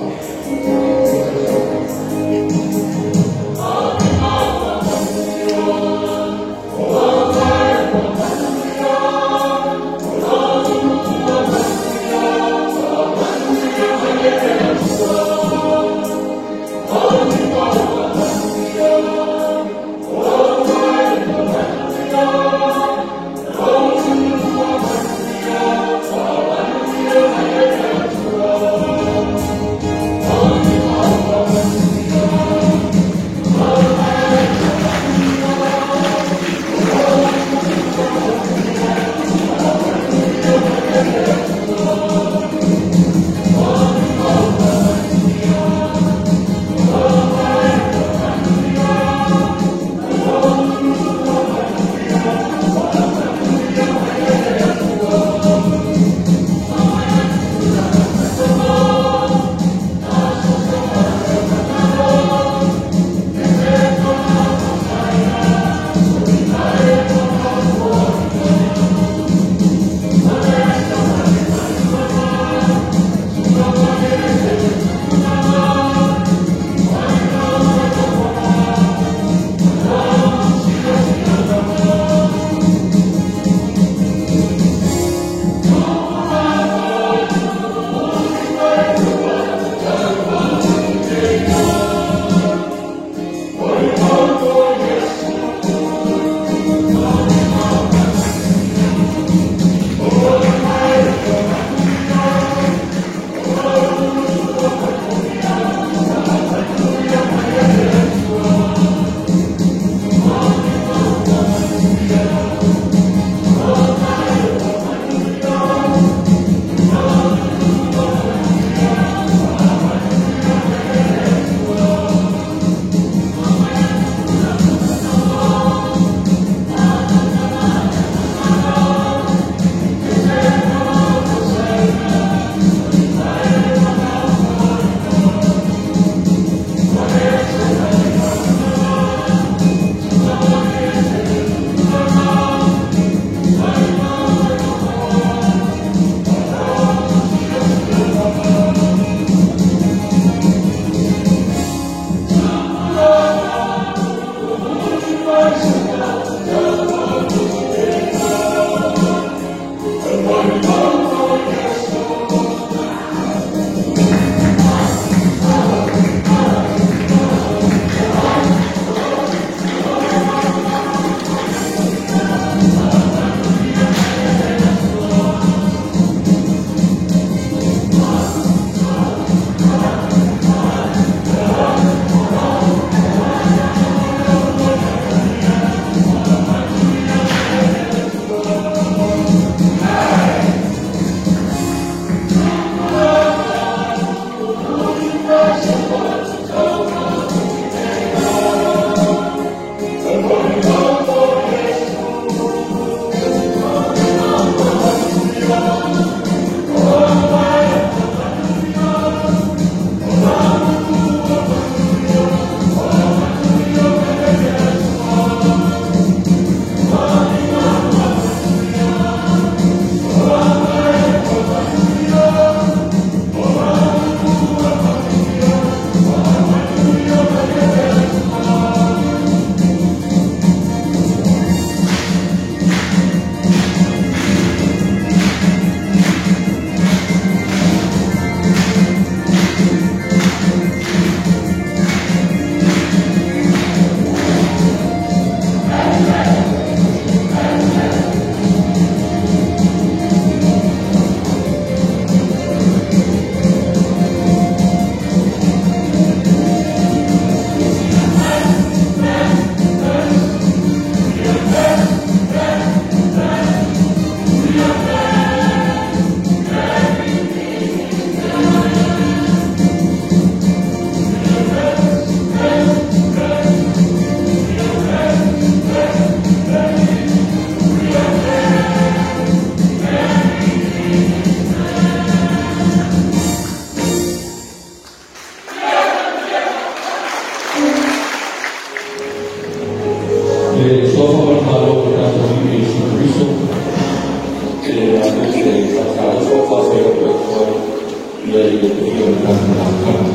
ai le paia o le tatou alaalafaga.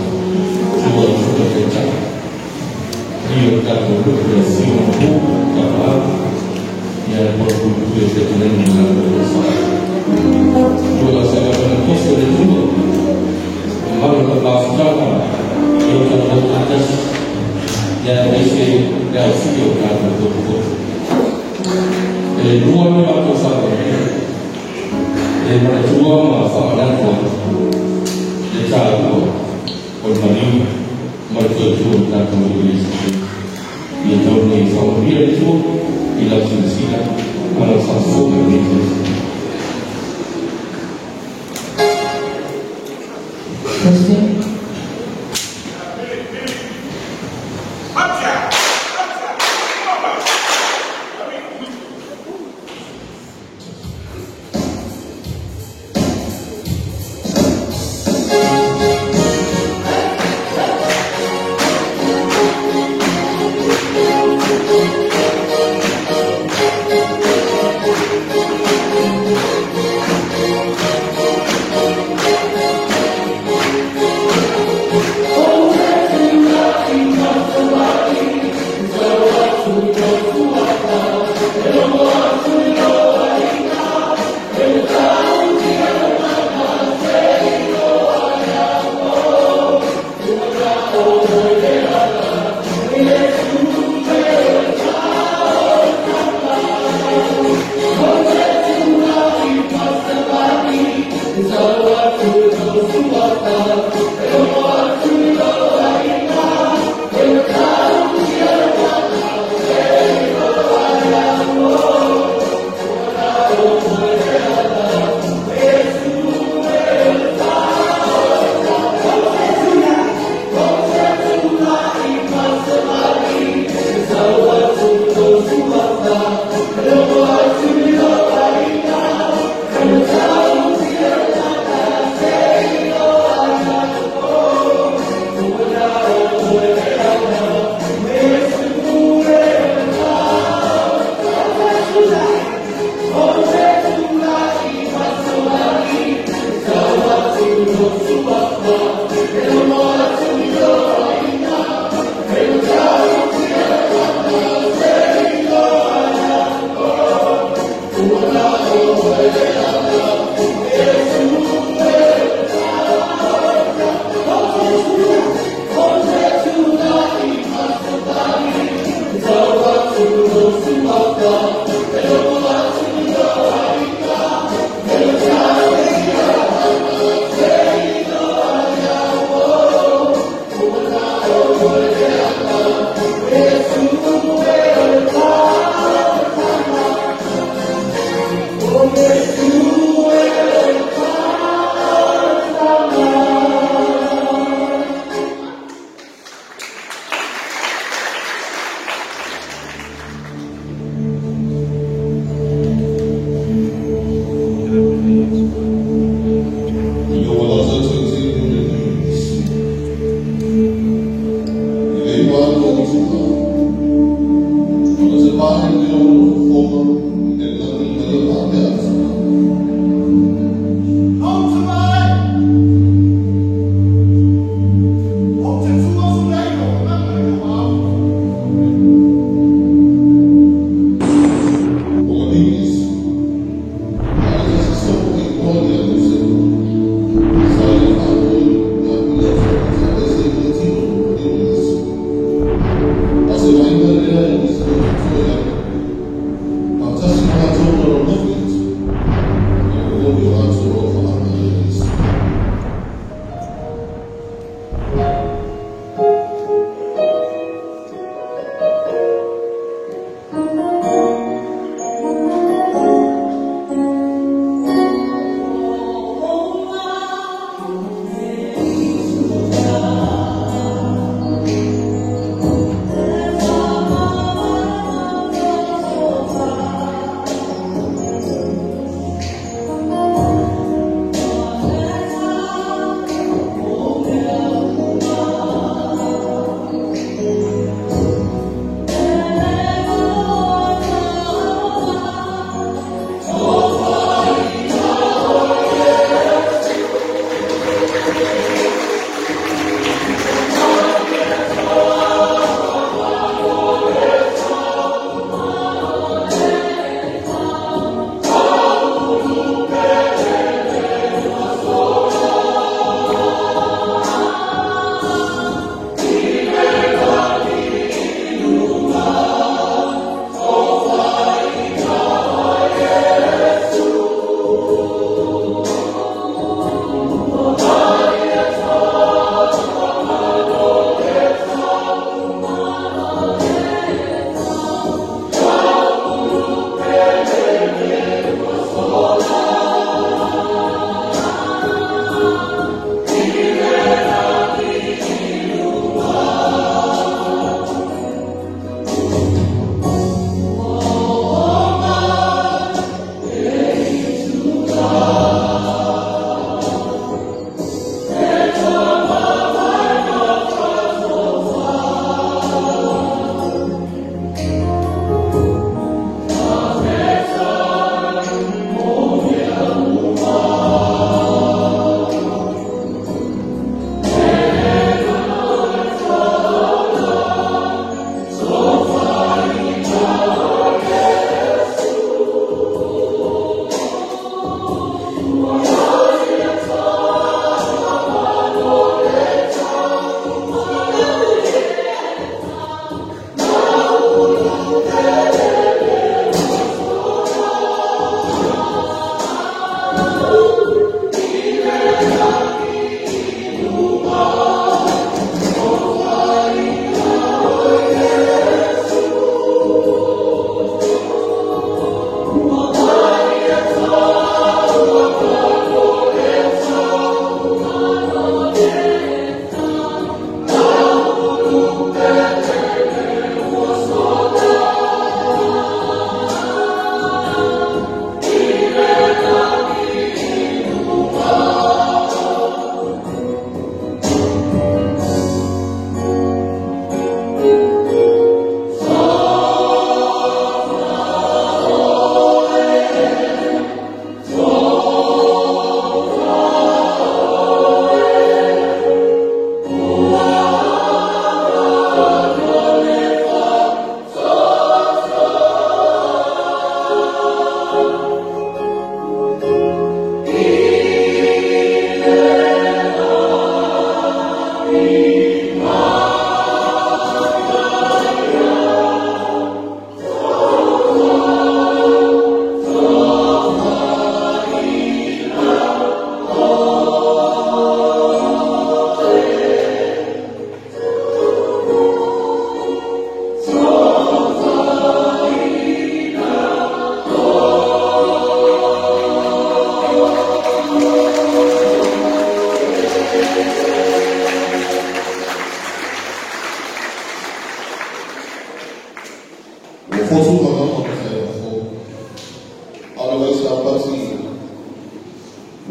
Susu i susuga i taitai, paia o le tatou nuu i le afifio o Mapu, Tapaau, ia le malupuipui o fetalaiga ma latou toafa. Ua lau feagaiga tofi o le Atua, mamalu o le mafutaga i o tatou tautasi, ia aemaise le aofia o tatou potopoto. E lua le matou faamanuia, e manatua ma faamanatu ai le taua o le maliu ma le tautua o le tatou Alii Iesu Keriso. Ia tau nei faamanuia le Atua i lau silasila ma lau faafofoga i lenei taimi. Testing. faatini.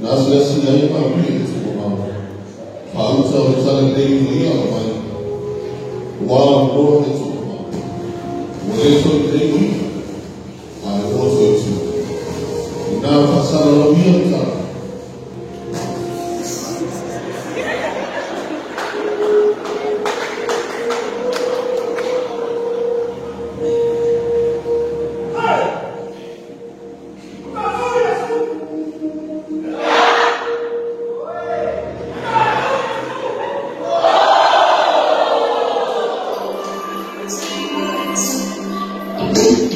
Na asiasi ai ma pi te tukumau. Whauta o le tala lei o ia o mai. Ua o roa te tukumau. Ua le toi lei o ia. A e hoa toi tu. I nā whasara lau ia o tala. Thank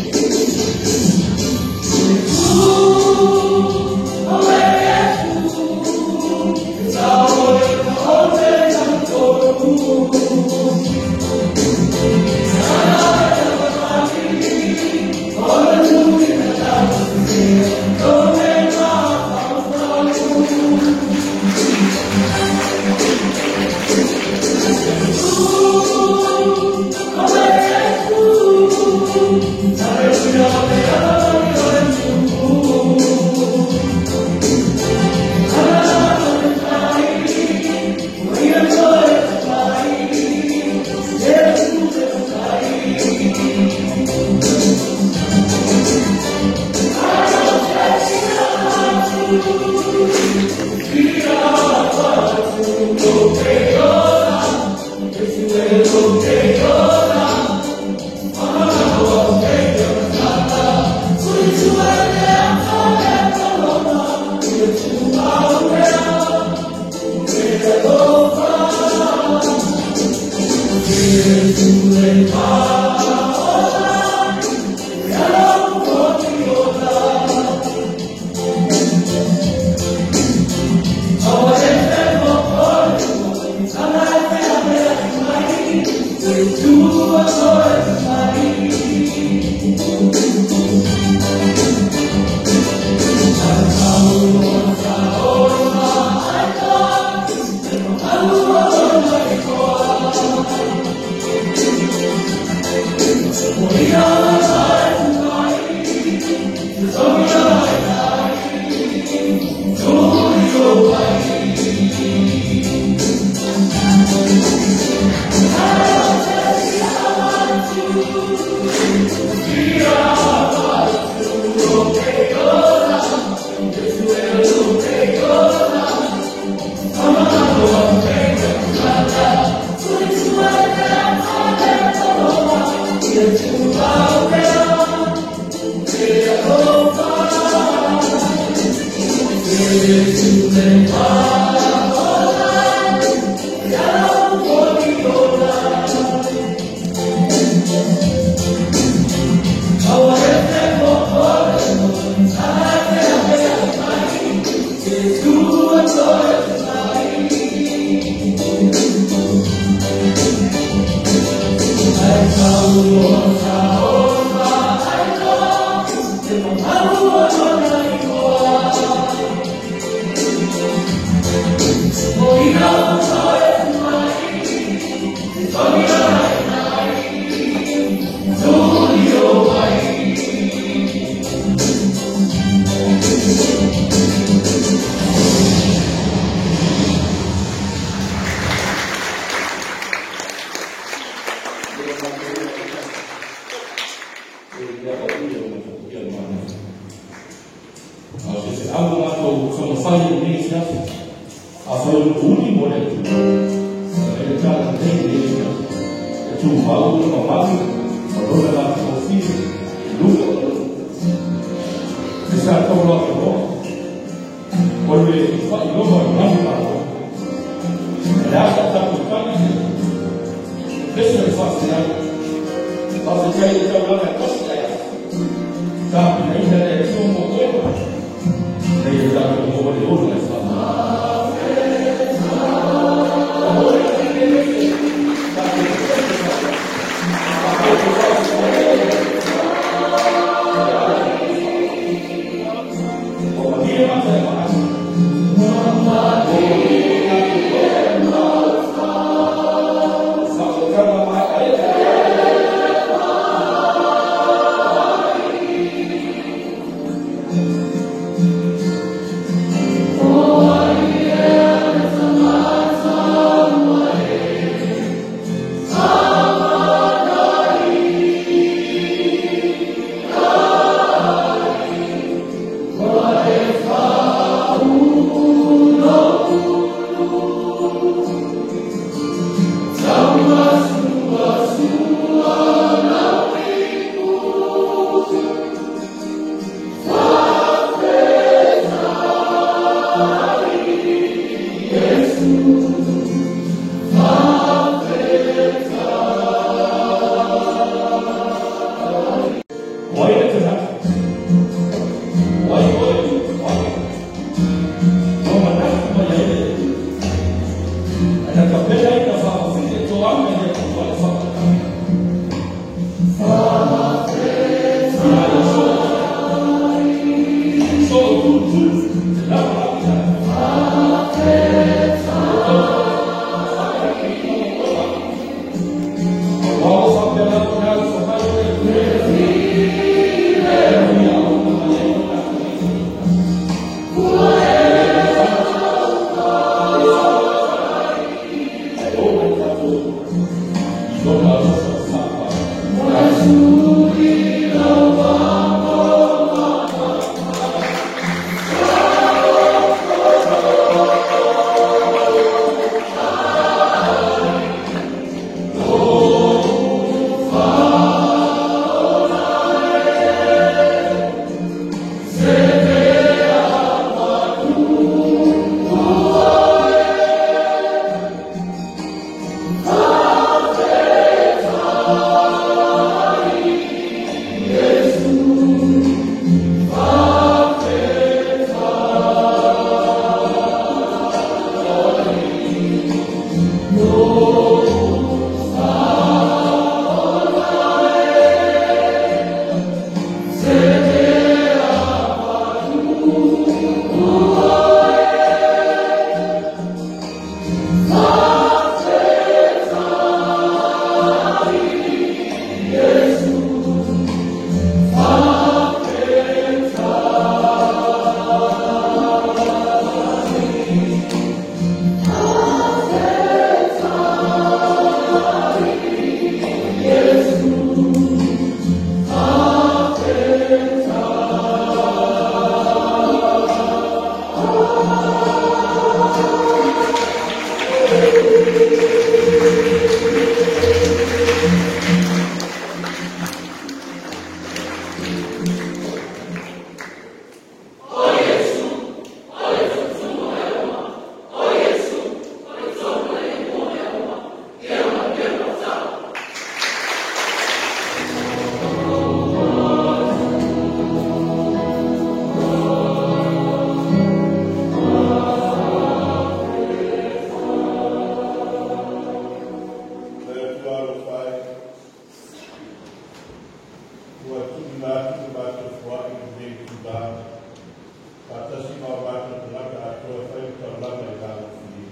Faatasi ma o latou tagata atoa e fai le taulaga i le alofilia.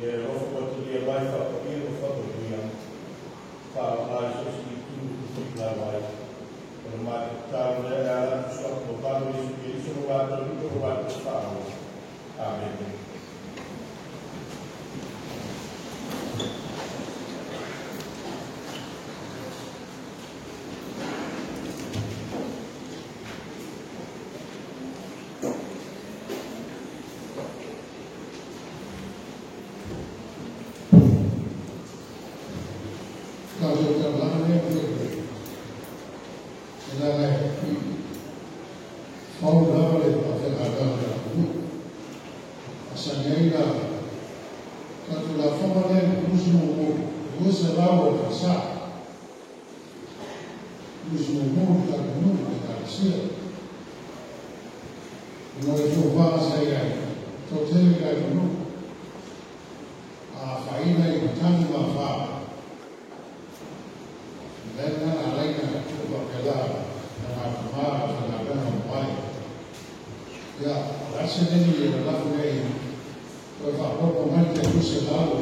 Ia e alofa ma talia mai faapaia ma faamanuia, faaaoga i so o se itu e tutuila ai. O le matou tatalo lea e ala atu suafa mamalu o Iesu Keriso lo matou Alii ma lo matou Faaola. Amene. Tatou taulaga lea e laga e fau lava le faafaigaluega o le atunuu. Masani ai la tatou lafoga lea i le pusi mumu, 200 o le fasa. Pusi mumu le tatou nuu le Ekalesia. Ona o le fuafuaga sa i ai, toatele le atunuu. A afaina i matagi ma afa, lea na alaina tuu faapela na matamā a faigaluega mai. Ia, o le a se neni e lalafu nei, toe faaopoopo mai le 200 o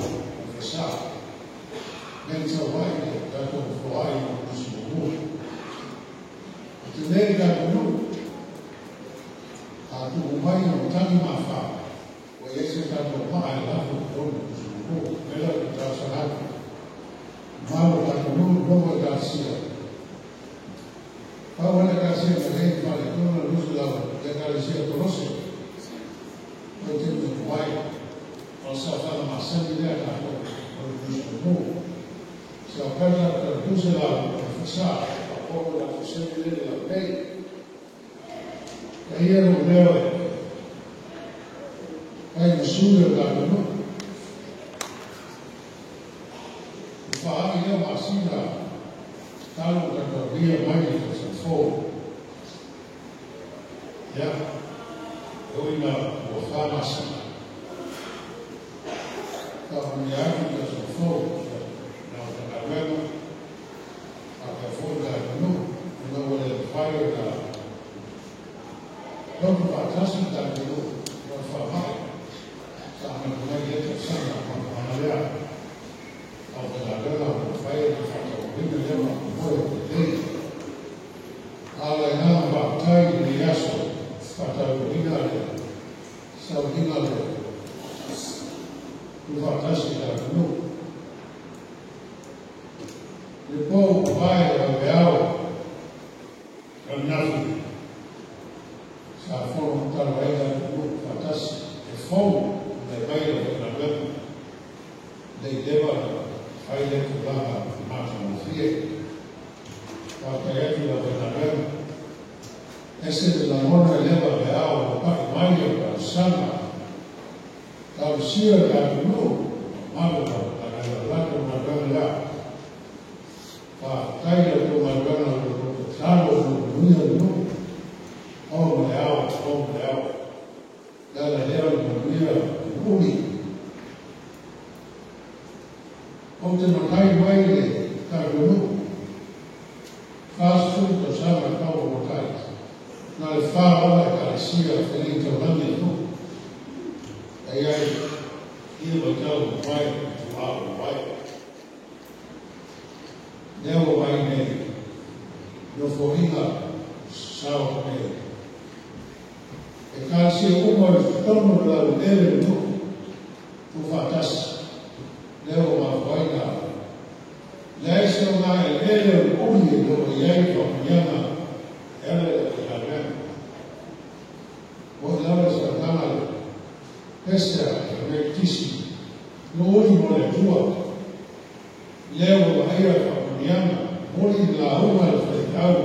fasa. Neni sau ai le tatou foai o pusi mumu. O te le tatou nuu, a tuu mai o matagi ma afa, ua i ai se tatou maa e lafu i totonu o pusi mumu. Mea lea o te talosaga atu. Malo tatou nuu, nofo Ekalesia. Pau le Ekalesia na lei faaletonu le 200 le Ekalesia Kolose. O te tutu ai. O le saofaga masani lea tatou o le pusi mumu. Sa o pena o le 200 o le fasa, faaopoopo le pasene lea le laupei. E ia lo leo e fai ma sui o le tatou nuu. Ua faaali lea masina talu ona tatou aulia mai le tausaga fou. Ia, e ui ina ua 4 masina. Faamanuia atu le tausaga fou na o faigaluega faapea foi le tatou nuu, ona ua le mafai ona loto faatasi le tatou nuu ona o le faamai. Sa amata mai lea tausaga mafuaaga lea. Au faigaluega ua mafai ona faatauaina lea faamoemoe lelei. A o le agaga faafetai i lenei aso faatauaina le sauniga le tuufaatasi i le atunuu. Le po ua vae o veao ananafi sa fono talu ai le atunuu faatasi e fou le mai o faigaluega le i leva fai le tulaga matagofie. Faafetai atu i le aufaigaluega. Ese le lagona e leva veao o pai mai o talosaga. Talosia le atunuu, mamalu la latou galuega lea. Faafetai i la outou galuega o lo outou tatalo mo le manuia o le nuu. O ma le ao, o ma le ao. Le ala lea o le manuia o le uli. Ou te matai mai le tatou nuu. 40 tausaga tau o matai. Na le 4 lava Ekalesia felei taulagi le nuu. E ai ia vaitau mai, tuau mai. Lea ua mai nei, nofoaiga sao nei. Ekalesia uma i totonu o le laueleele o le nuu, tuufaatasi. Lea ua mafuaaina. Leai se o ngā eleele o le uli e loo i ai faamanuiaga e ala i le aufaigaluega. Ua i lava le saunoaga le pese a le Metotisi, lo uli mo le Atua. Lea ua vaaia le faamanuiaga, moli i lauga le faifeau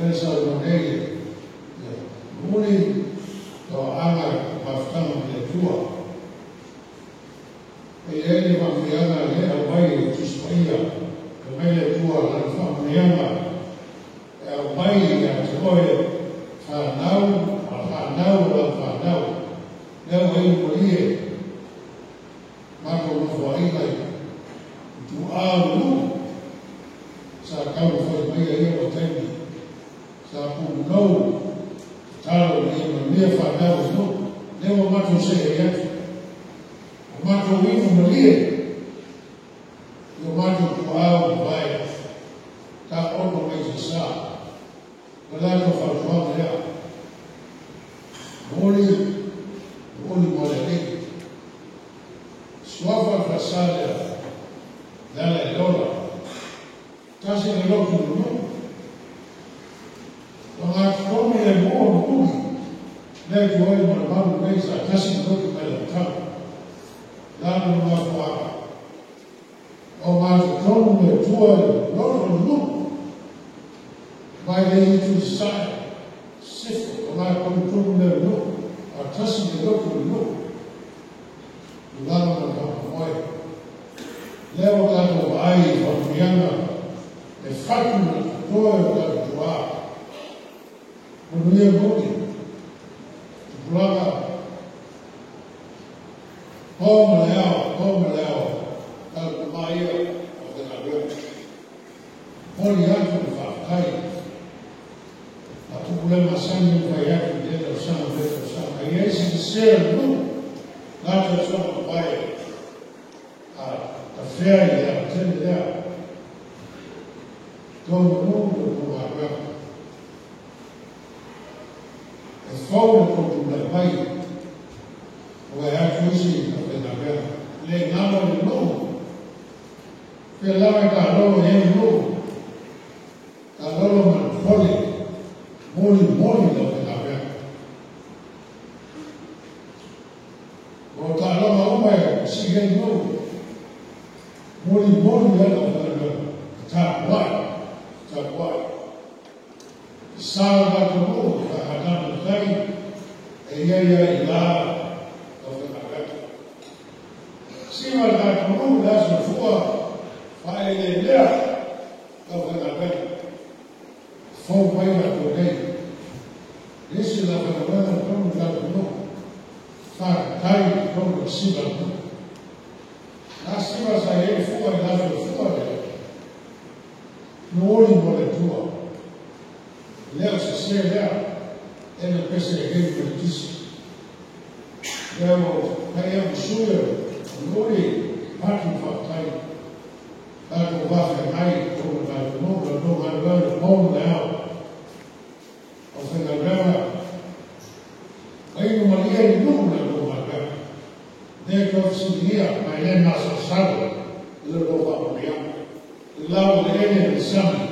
e le saunoa nei le moli toaaga mafutaga ma le Atua. E i ai le faamanuiaga le aumai e Tusi Paia, e mai le Atua lana faamanuiaga e aumai ia te oe fanau, ma fanau o lau fanau. Lea ua iu malie matou nofoaiga i tuaa o le nuu. Sa taumafai mai ia vaitaimi, sa punou Talo ia manuia whanau o nuu. Lea ua matou se'e ai atu. O matou inu malie. I o matou tuaau mavae. Ta ono mai se sa. O latou fautuaga lea. Momoli, momoli mo le Alii. Suafa le falesa lea. Le ala i le ola. Tasi le lotu le nuu. O gatotonu le mo'o ma uli. Lea tu ai ma le malu nei sa tasi le lotu mai le amataga. Lalo le mafuaaga. O gatotonu le Atua i le loto o le nuu. Mai le itu i sasae. Sisifo. O gatotonu le nuu. A tasi le lotu o le nuu. Tulaga ma le faamoemoe. Lea ua tatou vaai i faamanuiaga e fatu ma le totoe o tatou tuaa. Manuia moni. Tupulaga. Po ma le ao, po ma le ao. Tatou tama ia o te galuega. Moni atu le faafetai. A upu le masani ona fai atu i lea tausaga ma lea tausaga. A i ai se sese o le nuu, na tausaga mavae a tafea i le alatele lea. Tonu nuu le tou galuega. E fou le tou tulai mai. Ua e atu isi aufaigaluega. Le galo i le nuu. Fea lava e taalolo i ai le nuu. Taalolo ma le fole. Moli moli le aufaigaluega. O taaloga uma e sii ai nuu. Moli moli ai le aufaigaluega. E tapuai. Tapuai. Sa o tatou nuu e faahatana le tai. E ia ia i la aufaigaluega. Siva le tatou nuu le aso fua faaeleelea le aufaigaluega. Fou mai latou nei. Isi le aufaigaluega i totonu o le tatou nuu. Faafetai i totonu o le siva le nuu. Na siva sa i ai le fua i le aso fua lea. Nuuli mo le Atua. Lea o sese lea. E na pese e hei ma le tisi. Lea ua kai au sui o nuuli patu faafetai. Tatou vafeagai i totonu o le tatou nuu, la outou galuega le po ma le ao. Aufaigaluega, inu malie i nuu la outou galuega. Lea toe fesiligia ma e le masalosalo i la outou faamanuiaga. I lau le ele ma le sami.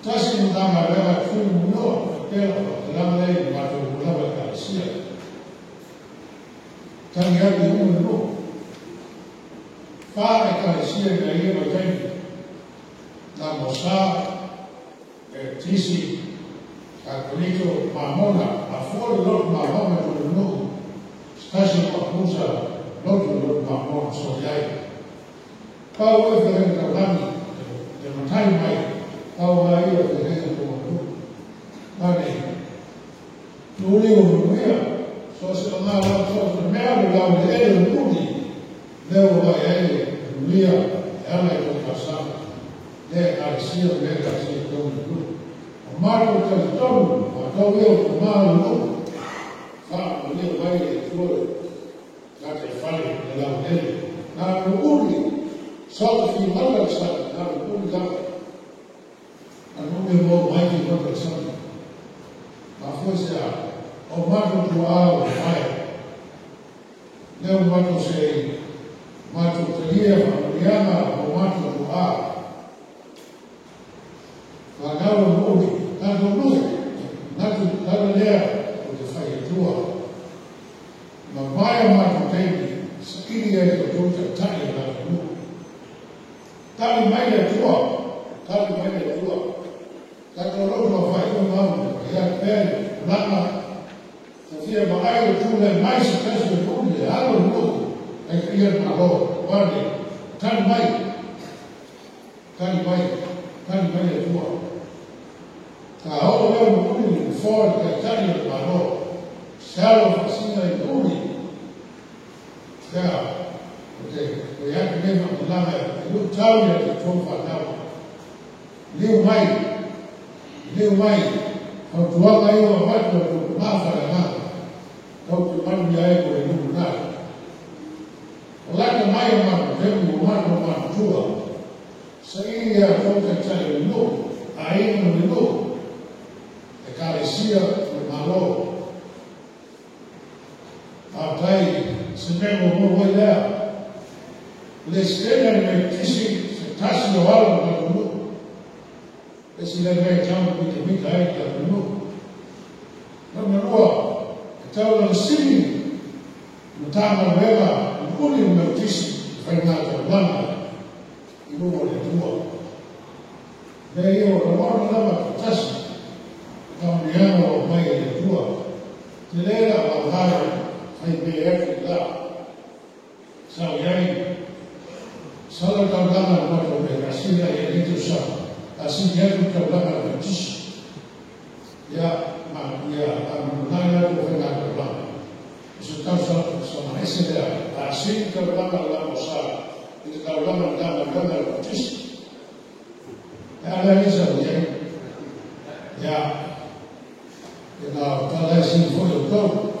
Tasi le Matagaluega e tui munoa faapea o faamatalaga lea i le matou nuu lava Ekalesia. Tagi atu i uma le nuu. Fa Ekalesia ina ia vaitaimi. Na Mosa, Baptisi, Katoliko, Mamona, afua le lotu Mamona i totonu nuu. Se tasi o papusa lotu i lotu Mamona soli ai. Pau e fehenga taulagi le matai mai pau lava ia o fehenga tau nuu. Ane, nuli o manuia, so se o ngā lau so se mea le lau le ele o nuli, lea ua vai ai le manuia e ala i tō tausaga. Lea Ekalesia, lea Ekalesia i tō nuu. O mātou talitonu, mātou ia o tō mā o nuu. Whaamanuia mai le Atua le tātai whare le lau ele. Nā nuuli, so te whimata le sami, nā nuuli lava. Nā nuuli mō mai ki mata le sami. Mā fua se a, o mātou tuā o mai. Leo mātou se mātou talia whaamanuiaga o mātou tuā. Whanau o nuuli, tātou nuu, natu tala lea o te whai Atua. Ma mai o mātou teimi, saili ai o tō taitai o tātou nuu. Tali mai le Atua, tali mai le Atua. Tātou lotu a whai o mau, ia pēr, lana, ta fia maai o tū le mai se tasi o nuu le alo nuu, ai ka ia malo, wane, tali mai, tali mai, tali mai le Atua. Ta oo leo nuuli le mfoa le taitai o le malo, se alo whasina i nuuli. Tea, o te koe atu nei whakatalaga e lu tau ia te tō whanau. Liu mai, liu mai, Fautuaga ia ua avatu e le tou faaleagaga, tou te manuia ai mo le lumanai. O lata mai o matou taimi ua matou matutua, saili ia outou taitai o le nuu, aiga ma le nuu, ekalesia ma le Malo. Faafetai se mea ua maua ai lea. Lesitele le Metotisi se tasi o alo o le tatou nuu. Le isi lea mea e tatau ona mitamita ai le tatou nuu. Lona lua, e tatau ona sili Matagaluega mulimuli le Metotisi i faiga taulaga i luma o le Atua. Mea ia ua lagona lava faatasi i faamanuiaga ua aumai e le Atua. Tele la vaavaai fai mea atu i la sa o i ai. Masalo le taulaga a le matou Ekalesia i lenei tausaga, o le a sili atu le taulaga a le Metotisi. Ia, ma ia faamanunai atu o faiga taulaga. O se tausaga ese lea, o le a sili le taulaga a le Lamosa i le taulaga a le Matagaluega a le Metotisi. E a lea sa i ai. Ia, e na o tala e sili foi o tou.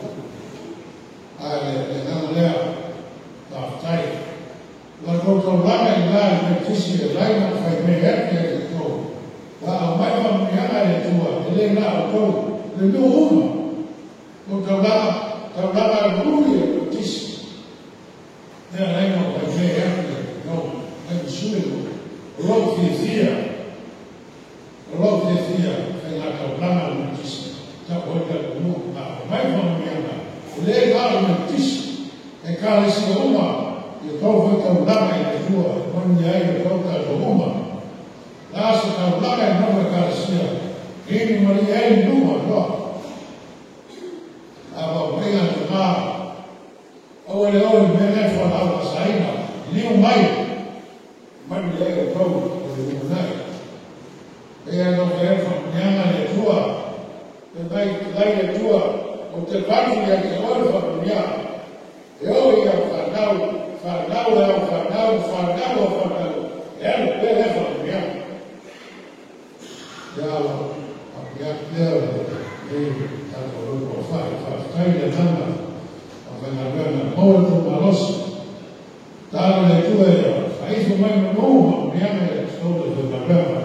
Ae le agaga lea, faafetai. O la tou taulaga i ina i le Metotisi e laina fai mea atu ia te outou. Ua aumai faamanuiaga e le Atua, e le na o outou, le nuu uma. O taulaga, taulaga e uli e le Metotisi. Lea laina o fai mea atu ia te outou, ai masui o lou fiafia. O lou fiafia faiga taulaga a le Metotisi. Tau oi tatou nuu, a aumai faamanuiaga, e le na o le Metotisi. Ekalesia uma, ia tou foi taulaga i le Atua, e manuia ai outou tatou uma. La se taulaga e noho ekalesia, inu malie ai le nuu atoa. A vaovaiga le tama, aua le o i mea lea fualaau faasaina, liliu mai, manuia ai outou o le lumanai. E ia no fai ai faamanuiaga a le Atua, e mai lai le Atua, ou te avatu ia te oe le faamanuiaga. E o ia whanau, whanau e au whanau, whanau o whanau, e alu pea lea faamanuiaga. Ia alo, a lea o le tatou loto o whai, faafetai le agaga o faigaluega maua le tou malosi. Talo le Atua ia faaifo mai manu faamanuiaga ia outou le faigaluega.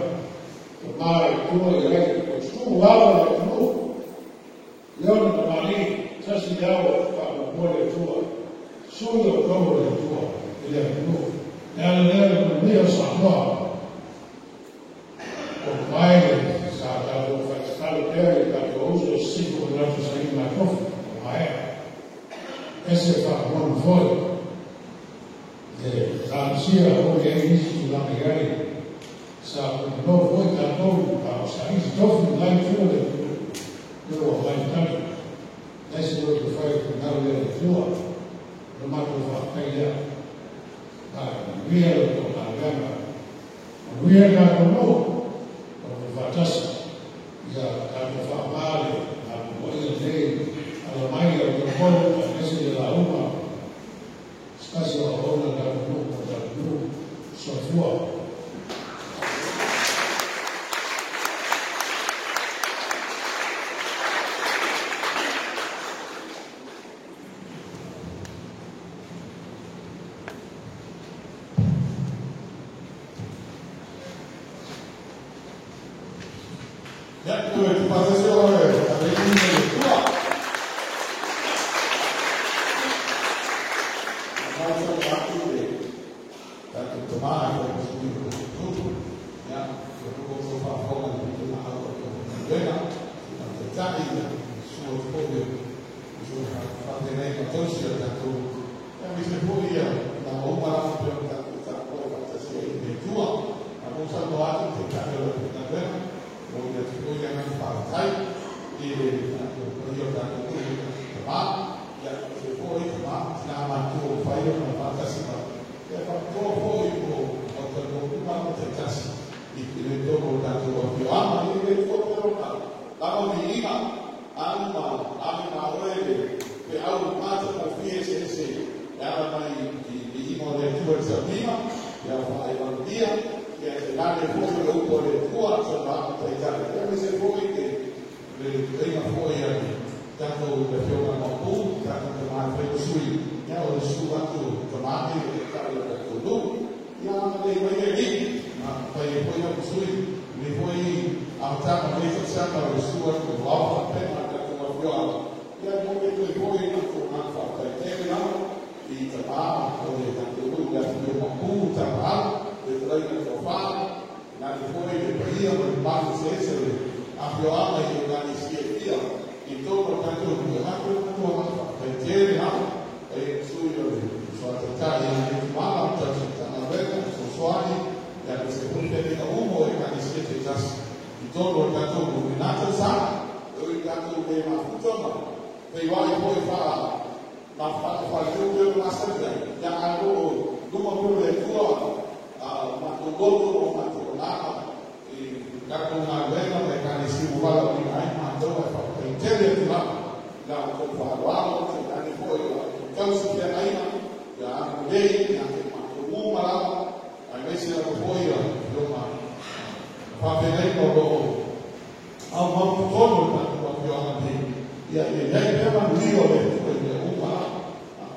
Tama le Atua i ai, o tutu alo le atunuu. Ia ona tamalii, tasi le ao faamuamua le Atua. Sui o outou o le Atua i le atunuu. Le ala lea le manuia o Samoa. O mai sa tatou fatatalo pea i tatou uso e sisifo o latou saili matofi o maea. Ese faamoana foi. Le talosia o le ai nisi tulaga i ai. Sa punonou foi tatou a o saili tofi lai tua le atunuu. Le ua mai tali. Ese o te whai whanau lea le Atua. O matou faafetai lea. A manuia le tou galuega. Manuia le tatou nuu. O le faatasi. Ia tatou faaaoga le galuega lenei. Ala mai o le taupou, aemaise le lauga. Se tasi o auauna le tatou nuu mo le tatou nuu. Soifua. Ia, ua tuufaatasi o le aveini ma le Atua. Matou atu le tatou tama e fai sui o le nuu. Ia, o le outou faafofoga i le pitoga au o le galuega, na taitai ia sua foi o sua faafeagaiga tausi a tatou. Ia, aemaise foi ia na uma lava pe o tatou tapuai faatasi ai i le Atua. A mo saunoa atu le taitai o le galuega, o le atu foi le agaga faafetai i le tatou paia o tatou nuu tama. Ia, se foi tama, tina matutua ua fai ona faatasi ma ia faapitoa foi mo o tatou uma lava taitasi i le tonu o tatou afioaga. I le Atua pea lona lava viiga, alu ma ave ma oe le peau matagofie eseese e ala mai i viiga o le Atua i le sauniga, ia faaivalulia, ia te lale foi o le upu a le Atua, saunoaga taitai. Ia aemaise foi le Le taiga foi a le tatou le afioga Maopu, tatou tamā fai sui, ia o le susu atu tamā nei o le taitai o le tatou nuu. Ia agalelei mai le Alii, fai ai foi au sui, lenei foi amataga o lenei tausaga o le susu atu o ao faapena a le tatou afioaga. Ia e momoli atu ai foi le matou agaga faafetai tele lava i tamā o le tatou nuu le afifio Maopu, Tapaau, le fetalaiga Toafa, tainane foi le paia ma le mamalu eseese o le afioaga i Ekalesia e fia i totonu o le tatou nuu. E avatu ai le matou agaga faafetai tele lava e sui o le Soa Taitai ia Leituala o tatou Matagaluega fesoasoani ia aemaise foi feagaiga uma o Ekalesia taitasi i totonu o le tatou nuu i lena tausaga. E ui i tatou le mafuta ma feiloai foi faa mafufatu faaletu pei ona masani ai, ia ae o lo o luma pea o le Atua matou loto ma matou agaga i tatou galuega ma Ekalesia ua valaauina ai matou, ae faafetai tele atu lava i la outou faaaloalo, tainane foi o la outou tausi feagaiga ia agalelei ia te matou uma lava, aemaise lava foi ia afioga faafeagaiga o lo o aumau totonu o le tatou afioaga nei. Ia ia i ai pea manuia o le Atua i mea uma lava.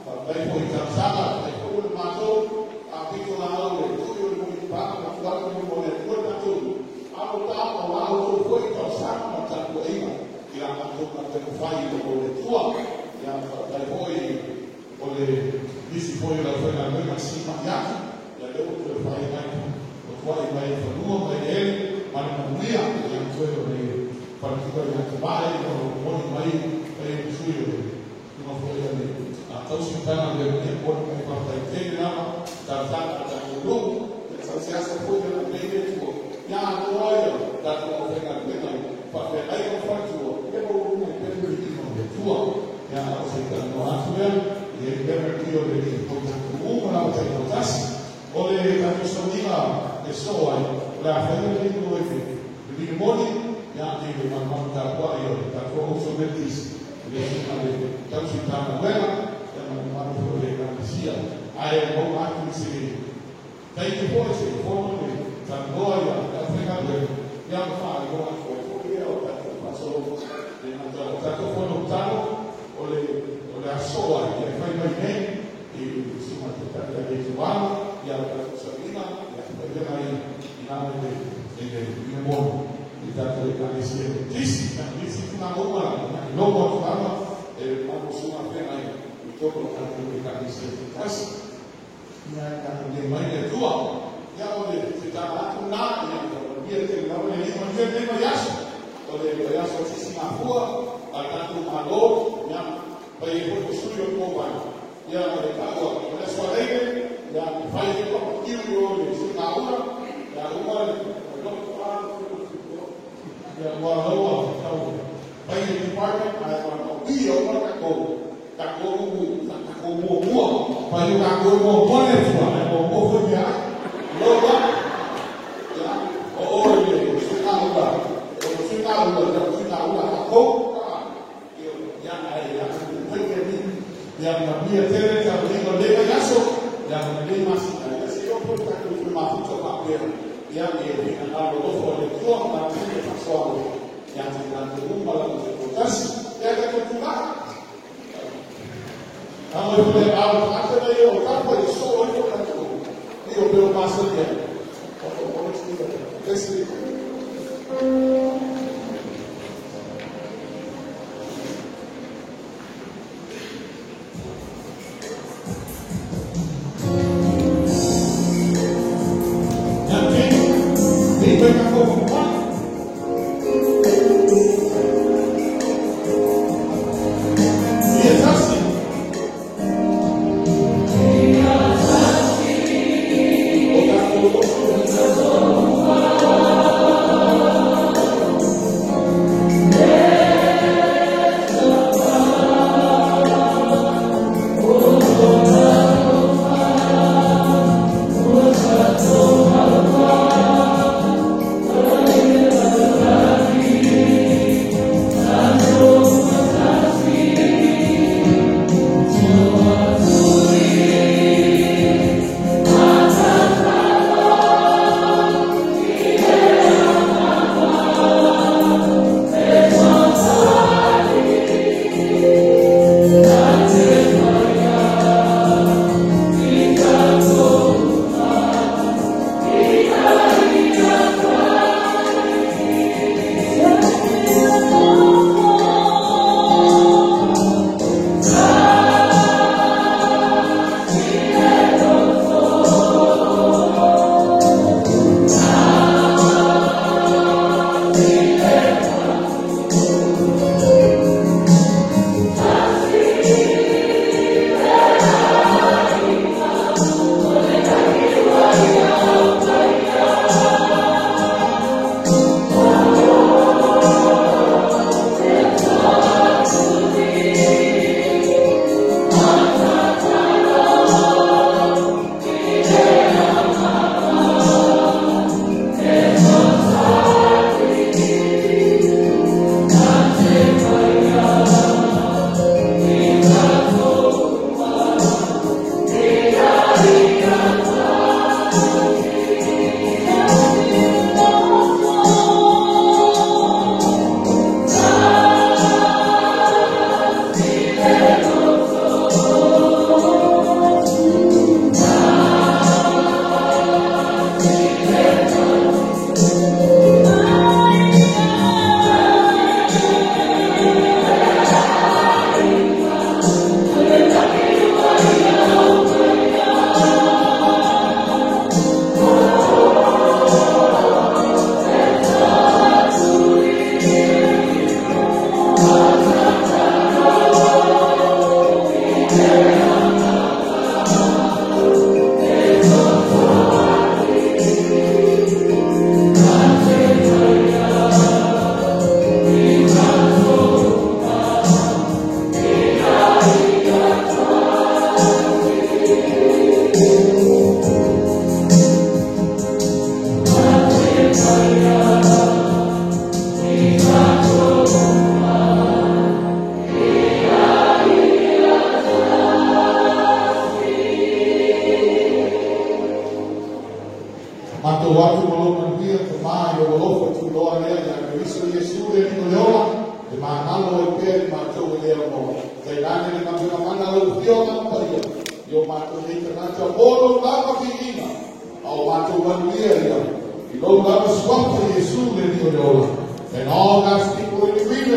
Faafetai foi i talosaga, faafetai foi o le matou pito laau le tui o le mulipapaga ma tuu atu i luma o le Atua le tatou alo taoga o la outou foi talosaga ma tapuaiga i la matou galuega fai i luma o le Atua. Ia faafetai foi o le nisi foi o le aufaigaluega siimai atu, ia lea ua toe fai mai ua tuai mai fanua ma eleele ma le manuia ia toe o le faletua ia Tavae o lo o moni mai ai le sui o le tulaga foi a le tausi Matagaluega. Ia moni mai faafetai tele lava talosaga a tatou nuu ia tausiasa foi ia laulelei le Atua ia atoa ia tatou aufaigaluega i faafeagaiga ma faletua ia maualuga ai pea le viiga o le Atua. Ia o se talanoa atu lea ia i pea manuia o le Alii o tatou uma lava taitoatasi. O le tatou sauniga e soo ai o le a faia lenei mo e le moni ia i le malumalu tapuai o le tatou uso Methodist i le susuga le tausi Matagaluega ia ma le mamalu foi o le Ekalesia, ae maua atu i se taimi foi se fono le talanoa ia le aufaigaluega ia ma faailoa atu ai foi lea o tatou faasologa le gata o tatou fonotaga o le aso ai ia fai mai nei i le susuga Taitai ia Leituala ia le tatou sauniga ia faia mai i lalo i le moni i tatou Ekalesia Methodist ia nisi tulaga uma ia i logo atu lava e mamalu susuga feagai i totonu o tatou Ekalesia taitasi. Ia e agalelei mai le Atua. Ia o le tala atu lena, ia manuia tele lava le Alii, manuia lenei vaiaso. O le vaiaso o sisigafua a le tatou Malo, ia fai ai foi ma sui o le Kovai. Ia o le taua o le aso Faraile, ia e fai ai papatiu i o le suigaula, ia uma le loto a ia ua laua tau fai le department ae ua maui o uma tatou tatou tatou muamua fai o tatou muamua le Atua ae muamua foi mea ai loa ia o o le suigaula o le suigaula ia o suigaula tatou ia ae ia fai le ni ia manuia tele tapuaiga o lenei vaiaso ia ma lenei masina ia se i oo foi tatou toe mafuta faapea ia e finagalo alofa o le Atua ma le faasoa ia te tatou uma lava taitoatasi ia tatou tulai amo i le ao tagata nei o tapa i soo ai o tatou i o peo masani ai o le esi. Ia te nei mai tatou whakapani. Ia tasi. O tatou loto. E magalo ai pea i matou e le aunoa. Tainane le galuega mana a lau Afioga Paia, i o matou nei tagata mo lou lava viiga, a o matou manuia ia, i lou lava suafa Iesu le Alii o le ola. And all God's people in agreement.